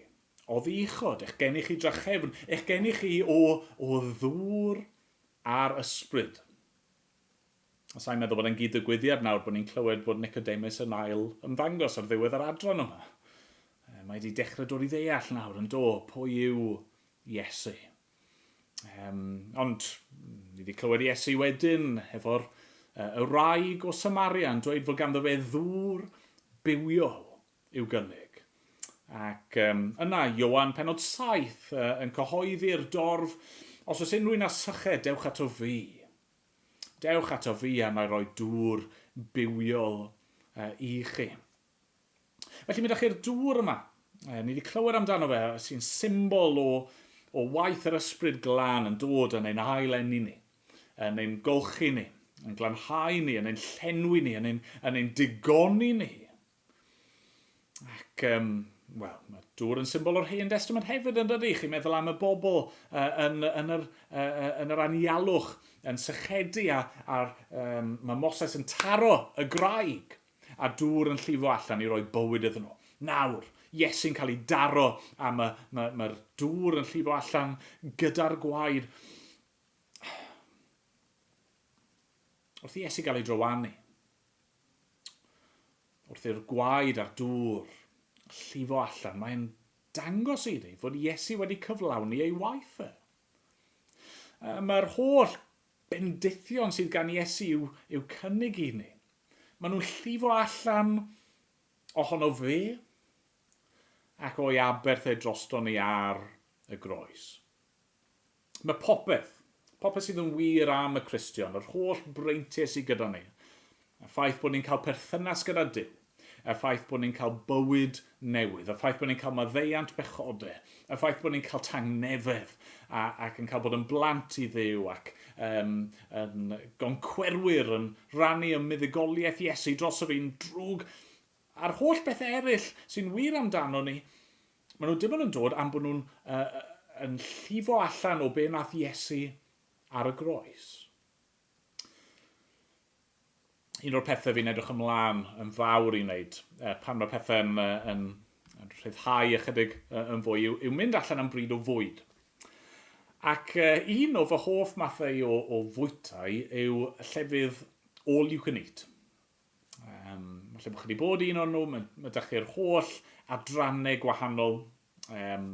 oddi uchod, eich geni chi drachefn, eich geni chi o, o ddŵr a'r ysbryd. A sa'n meddwl bod e'n gyd-ddigwyddiad nawr bod ni'n clywed bod Nicodemus yn ail ymddangos ar ddiwedd yr adran yma. Mae wedi dechrau dod i ddeall nawr yn do pwy yw Iesu. Um, ond ni wedi clywed Iesu wedyn hefo'r uh, y wraig o Samaria yn dweud fod ganddo fe ddŵr bywiol i'w gynnig. Ac um, yna, Ioan penod 7 uh, yn cyhoeddi'r dorf, os oes unrhyw un â syched, dewch ato fi. Dewch ato fi a na i roi dŵr bywiol uh, i chi. Felly mi ydych chi'r dŵr yma. E, ni wedi clywed amdano fe, sy'n symbol o, o waith yr ysbryd glân yn dod yn ein ail enni ni, yn ein golchi ni, yn glanhau ni, yn ein llenwi ni, yn ein, yn ein digoni ni. Ac, um, wel, mae dŵr yn symbol o'r Hen Testament hefyd yn dydy. Chi'n meddwl am y bobl uh, yn, yn, yr, uh, yn yr anialwch, yn sychedu a, a um, mae Moses yn taro y graig. a dŵr yn llifo allan i roi bywyd iddyn nhw. Nawr, Iesu'n cael ei daro a mae'r ma, ma, ma dŵr yn llifo allan gyda'r gwaed. Wrth i Iesu gael ei drywanu, wrth i'r gwaed a'r dŵr llifo allan, mae'n dangos i ni fod Iesu wedi cyflawni ei waith e. Mae'r holl bendithion sydd gan Iesu i'w, i'w cynnig i ni. Maen nhw'n llifo allan ohono fe ac o'i aberth e drosto ni ar y groes. Mae popeth, popeth sydd yn wir am y Cristion, yr holl breintiau sydd gyda ni, y ffaith bod ni'n cael perthynas gyda Duw, y ffaith bod ni'n cael bywyd newydd, y ffaith bod ni'n cael maddeuant pechodau, y ffaith bod ni'n cael tangnefedd a, ac yn cael bod yn blant i Dduw ac um, yn goncwerwyr yn rhannu ym muddugoliaeth Iesu dros yr un drwg a'r holl bethau eraill sy'n wir amdano ni, maen nhw dim ond yn dod am bod nhw'n uh, yn llifo allan o be nath Iesu ar y groes. Un o'r pethau fi'n edrych ymlaen yn fawr i wneud pan mae pethau'n yn, yn rhyddhau ychydig yn fwy yw, yw mynd allan am bryd o fwyd. Ac un o fy hoff mathau o, o fwytai yw llefydd all you can eat. Um, falle bod chi wedi bod un o'n nhw, mae, mae da chi'r holl adrannau gwahanol, um,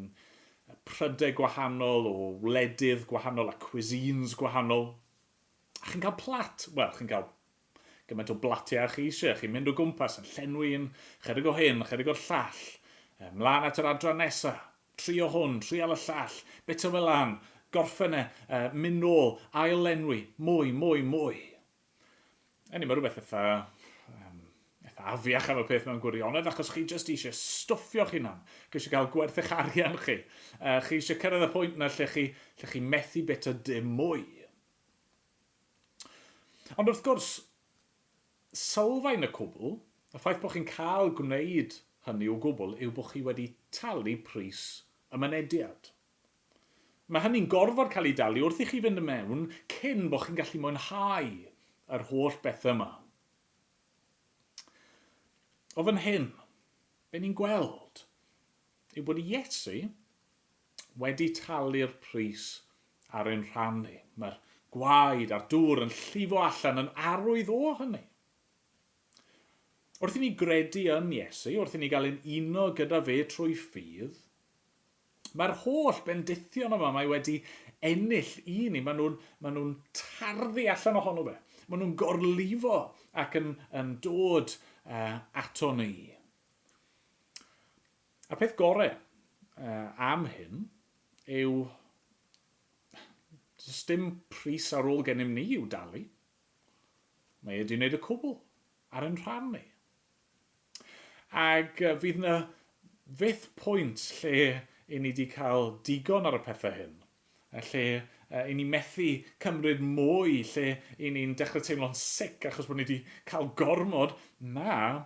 prydau gwahanol o wledydd gwahanol a cuisines gwahanol. A chi'n cael plat, wel, chi'n cael gymaint o blatiau â chi eisiau. Chi'n mynd o gwmpas yn llenwi un, chydig o hyn, chydig o'r llall. Mlaen at yr adran nesa. Trio hwn, trial y llall, bita fe lan, gorffen e, mynd nôl, ail lenwi, mwy, mwy, mwy. Eni, mae rhywbeth eitha, um, eitha afiach am y peth mewn gwirionedd, achos chi jyst eisiau stwffio'ch hunan. Chi eisiau cael gwerth eich arian chi. Chi eisiau cyrraedd y pwynt yna lle chi, lle chi methu bita dim mwy. Ond wrth gwrs, sylfaen y cwbl, y ffaith bod chi'n cael gwneud hynny o gwbl, yw bod chi wedi talu pris y mynediad. Mae hynny'n gorfod cael ei dalu wrth i chi fynd mewn cyn bod chi'n gallu mwynhau yr holl bethau yma. O fan hyn, be ni'n gweld yw bod Iesu wedi talu'r pris ar ein rhan ni. Mae'r gwaed a'r dŵr yn llifo allan yn arwydd o hynny. Wrth i ni gredu yn Iesu, wrth i ni gael ein uno gyda fe trwy ffydd, Mae'r holl bendithion yma mae wedi ennill i ni, maen nhw'n maen nhw tarddu allan ohono fe. Maen nhw'n gorlifo ac yn, yn dod ato ni. A'r peth gorau am hyn yw does dim pris ar ôl gennym ni i'w dalu. Mae e wedi wneud y cwbl ar ein rhan ni. Ac fydd 'na fyth pwynt lle i ni 'di cael digon ar y pethau hyn, lle i ni methu cymryd mwy, lle i ni'n dechrau teimlo'n sick achos bod ni 'di cael gormod. Na,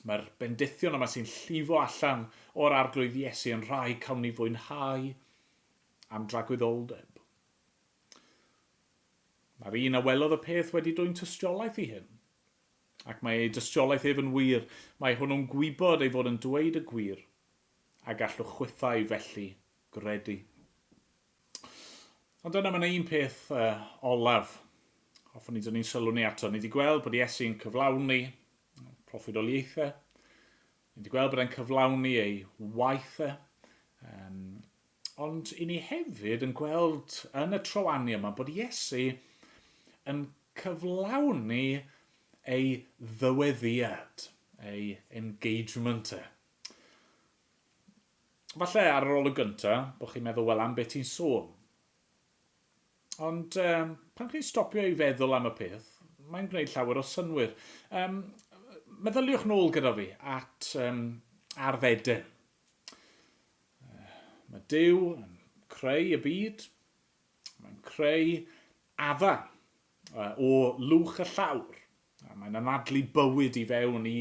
mae'r bendithion yma sy'n llifo allan o'r Arglwydd Iesu yn rhai cawn ni fwynhau am dragwyddoldeb. Mae'r un a welodd y peth wedi dwyn tystiolaeth i hyn. Ac mae ei dystiolaeth ef yn wir, mae hwnnw'n gwybod ei fod yn dweud y gwir, a gallwch chwithau felly gredu. Ond yna mae yna un peth olaf hoffwn i dynnu'n sylw ni ato. Ni wedi gweld bod Iesu'n cyflawni proffwydoliaethau. Ni wedi gweld bod e'n cyflawni ei waith e. Um, Ond i ni hefyd yn gweld yn y trywanu yma bod Iesu yn cyflawni ei ddyweddiad, ei engagement e. Falle ar yr olwg gyntaf bod chi'n meddwl, wel am beth ti'n sôn? Ond um, pan chi'n stopio i feddwl am y peth, mae'n gwneud llawer o synwyr. Um, meddyliwch nôl gyda fi at um, Ardd Eden. Mae Duw yn creu y byd, mae'n creu Adda o lwch y llawr. A mae'n anadlu bywyd i fewn i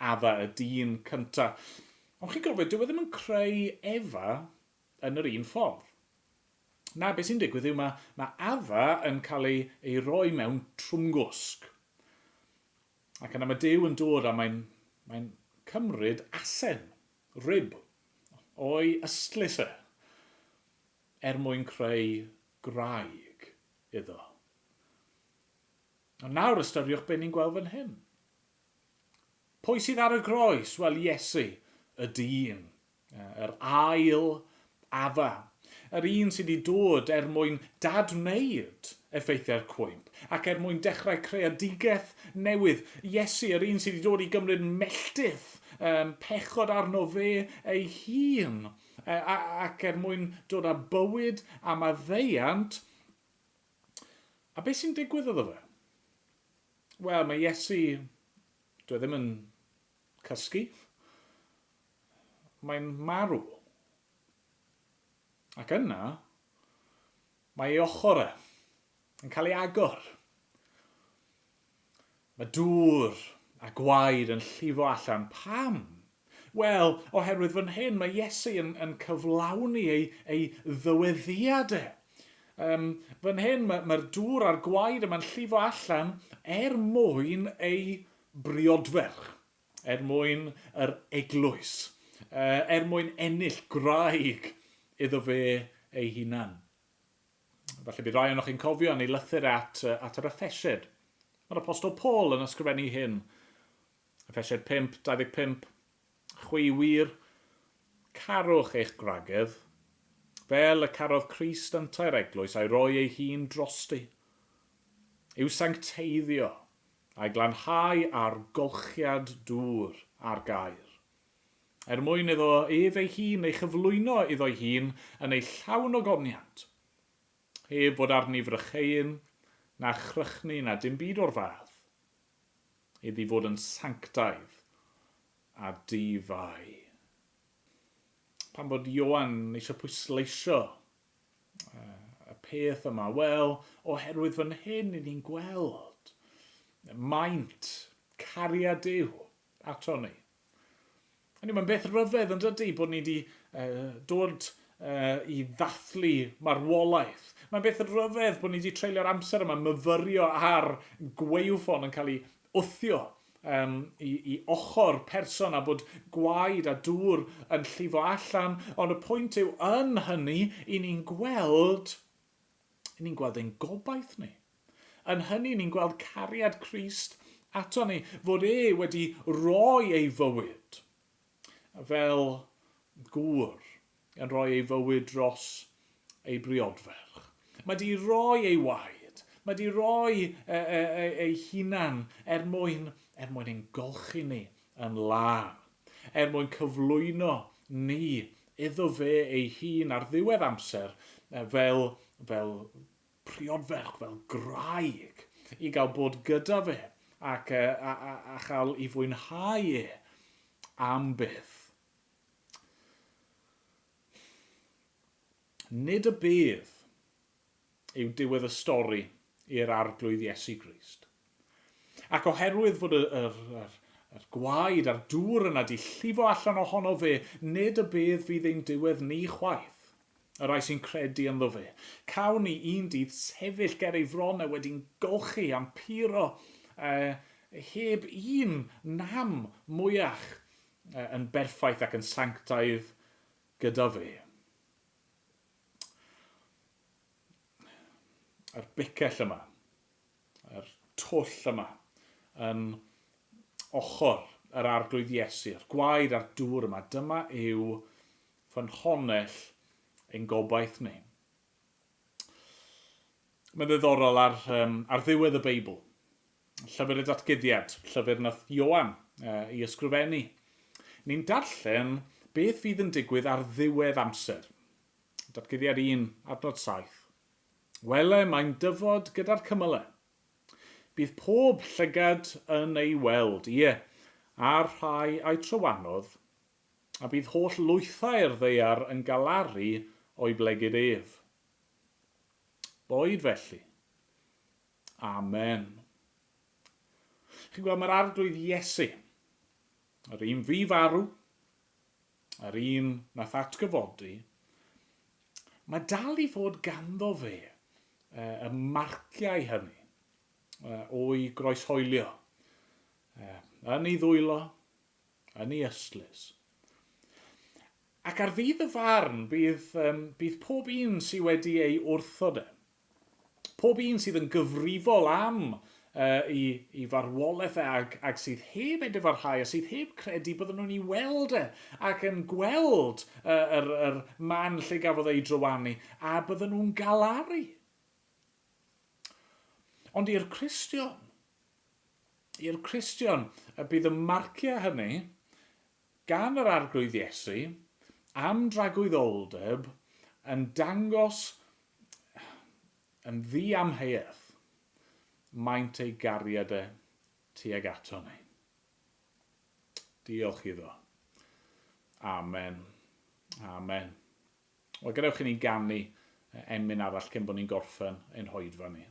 Adda, y dyn cyntaf. Ond chi'n gofio, dyw e ddim yn creu Efa yn yr un ffordd. Na, beth sy'n digwydd yw mae, mae Adda yn cael ei, ei roi mewn trwmgwsg. Ac yna mae Duw yn dod a mae'n, mae'n cymryd asen rib o'i ystlys e, er mwyn creu gwraig iddo. Ond nawr ystyriwch be ni'n gweld fan hyn. Pwy sydd ar y groes? Wel, Iesu, y dyn, yr ail Adda, yr un sydd wedi dod er mwyn dadwneud effeithiau'r cwymp ac er mwyn dechrau creadigaeth newydd. Iesu, yr un sydd wedi dod i gymryd melltith um, pechod arno fe ei hun ac er mwyn dod â bywyd a maddeuant. A beth sy'n digwydd iddo fe? Wel, mae Iesu, dwi e ddim yn cysgu. Mae'n marw. Ac yna, mae ei ochr e yn cael ei agor. Mae dŵr a gwaed yn llifo allan. Pam? Wel, oherwydd fan hyn mae Iesu yn, yn cyflawni ei, ei ddyweddiad e. Um, fan hyn mae'r mae dŵr a'r gwaed yma'n llifo allan er mwyn ei briodferch. Er mwyn yr eglwys. Er mwyn ennill gwraig iddo fe ei hunan. Falle bydd rai ohonoch chi'n cofio yn ei lythyr at, at yr Effesiaid. Mae'r Apostol Paul yn ysgrifennu hyn. Effesiaid 5, 25. Chwi wir, carwch eich gwragedd, fel y carodd Crist yntau'r eglwys a'i roi ei hun drosti, i'w sancteiddio, a'i glanhau â'r golchiad dŵr a'r gair, er mwyn iddo ef ei hun ei chyflwyno iddo'i hun yn ei llawn ogoniant, heb fod arni frycheuyn, na chrychni na dim byd o'r fath. iddi fod yn sanctaidd a di-fai. Pan bod Ioan eisiau pwysleisio y peth yma? Wel, oherwydd fan hyn i ni'n gweld maint cariad Duw ato ni. Hynny, mae'n beth rhyfedd yn dydy bod ni wedi dod i ddathlu marwolaeth. Mae'n beth rhyfedd bod ni wedi treulio'r amser yma myfyrio ar gwaywffon yn cael ei wthio i, i ochr person a bod gwaed a dŵr yn llifo allan, ond y pwynt yw yn hynny, i ni'n gweld, i ni'n gweld ein gobaith ni. Yn hynny, ni'n gweld cariad Crist ato ni, fod e wedi rhoi ei fywyd fel gŵr yn rhoi ei fywyd dros ei briodferch. Mae di roi ei waed, mae di roi e, e, e, ei hunan er mwyn, er mwyn ein golchi ni yn lân, er mwyn cyflwyno ni iddo fe ei hun ar ddiwedd amser fel, fel priodferch, fel gwraig, i gael bod gyda fe ac, a, a, a chael i fwynhau e am byth. Nid y bedd yw diwedd y stori i'r Arglwydd Iesu Grist. Ac oherwydd fod y, yr, yr, yr gwaed a'r dŵr yna di llifo allan ohono fe, nid y bedd fydd ein diwedd ni chwaith, y rhai sy'n credu ynddo fe. Cawn ni un dydd sefyll ger ei fron e wedi'n golchi a'n puro eh, heb un nam mwyach yn berffaith ac yn sanctaidd gyda fe. Yr bicell yma, yr twll yma, yn ochr yr Arglwydd Iesu, yr gwaed a'r dŵr yma, dyma yw ffynhonnell ein gobaith ni. Mae'n ddiddorol ar, um, ar ddiwedd y Beibl, Llyfr y Datguddiad, llyfr nath Ioan i ysgrifennu. Ni'n darllen beth fydd yn digwydd ar ddiwedd amser. Datguddiad 1, adnod 7. Wele, mae'n dyfod gyda'r cymylau. Bydd pob llygad yn ei weld, ie, a'r rhai a'i trywanodd, a bydd holl lwythau'r ddaear yn galaru o'i blegid ef. Boed felly. Amen. Chi'n gweld, mae'r Arglwydd Iesu, yr un fi farw, yr un nath atgyfodi, mae dal i fod ganddo fe y marciau hynny o'i groeshoelio yn ei ddwylo, yn ei ystlys. Ac ar ddydd y farn, bydd, um, bydd pob un sydd wedi ei wrthod e, Pob un sydd yn gyfrifol am uh, i, i farwolaeth e ag, ag sydd heb edifarhau a sydd heb credu bydden nhw'n ei weld e ac yn gweld uh, yr, yr man lle gafodd ei drywanu a bydden nhw'n galaru. Ond i'r Cristion, i'r Cristion, y bydd y marciau hynny gan yr Arglwydd Iesu am dragwyddoldeb yn dangos yn ddiamheuaeth maint ei gariad e tuag ato ni. Diolch iddo. Amen. Amen. Wel, gadewch i ni ganu emyn arall cyn bod ni'n gorffen ein hoedfa ni.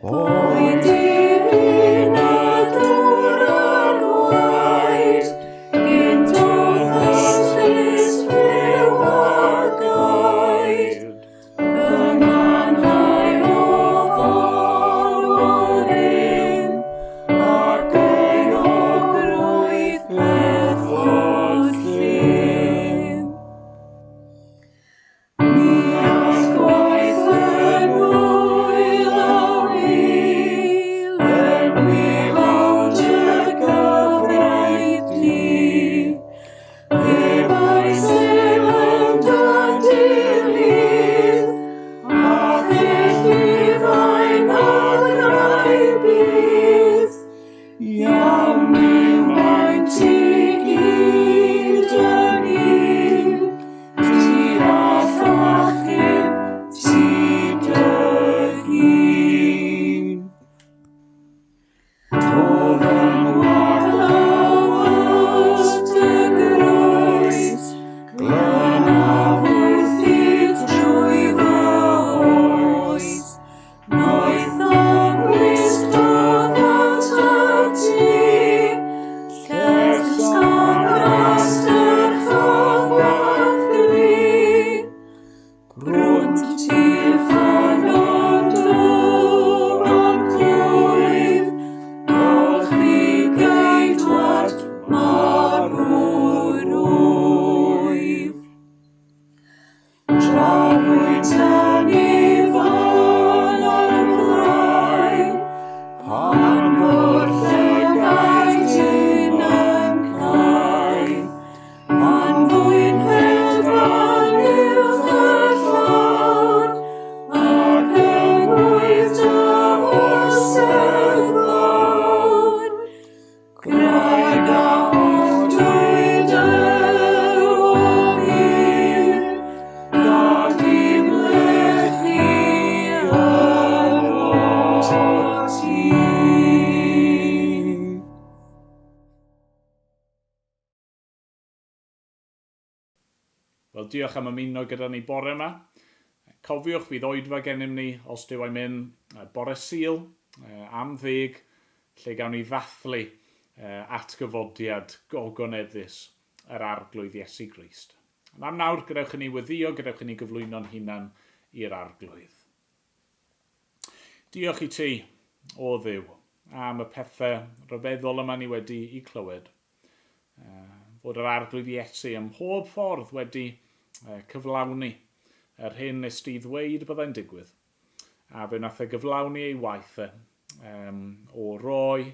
Boed i'r un Wel, diolch am ymuno gyda ni bore yma. Cofiwch, fydd oedfa gennym ni, os Duw a'i myn, bore Sul am ddeg, lle gawn ni ddathlu atgyfodiad gogoneddus yr Arglwydd Iesu Grist. Ond am nawr, gadewch i ni weddïo, gadewch i ni gyflwyno'n hunan i'r Arglwydd. Diolch i ti, o Dduw, am y pethau rhyfeddol yma ni wedi i clywed. Fod yr Arglwydd Iesu ym mhob ffordd wedi cyflawni yr hyn nes di ddweud byddai'n digwydd. A fe wnaeth e gyflawni ei waith e, um, o roi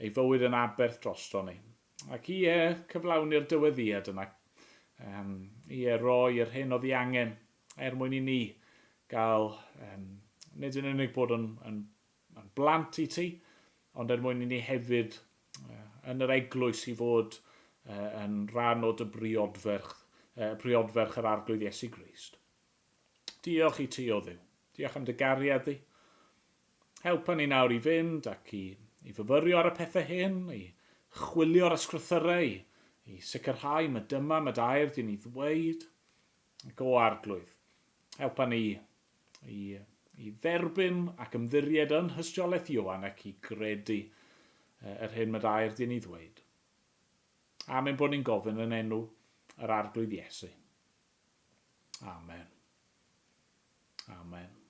ei fywyd yn aberth drosto ni. Ac ie, cyflawni'r dyweddiad yna, um, ie, roi yr hyn oedd ei angen er mwyn i ni gael, um, nid yn unig bod yn, yn, yn blant i ti, ond er mwyn i ni hefyd yn yr eglwys i fod yn rhan o dy briodferch, priodferch yr Arglwydd Iesu Grist. Diolch i ti, o Dduw. Diolch am dy gariad di. Helpa ni nawr i fynd ac i, i fyfyrio ar y pethau hyn, i chwilio'r ysgrythyrau, i, i sicrhau mae dyma mae dair di ni ddweud. Ac o Arglwydd, helpa ni i, i dderbyn ac ymddiried yn nhystiolaeth Ioan ac i gredu yr hyn mae dair di ni ddweud. Amen bod ni'n gofyn yn enw yr Arglwydd Iesu. Amen. Amen.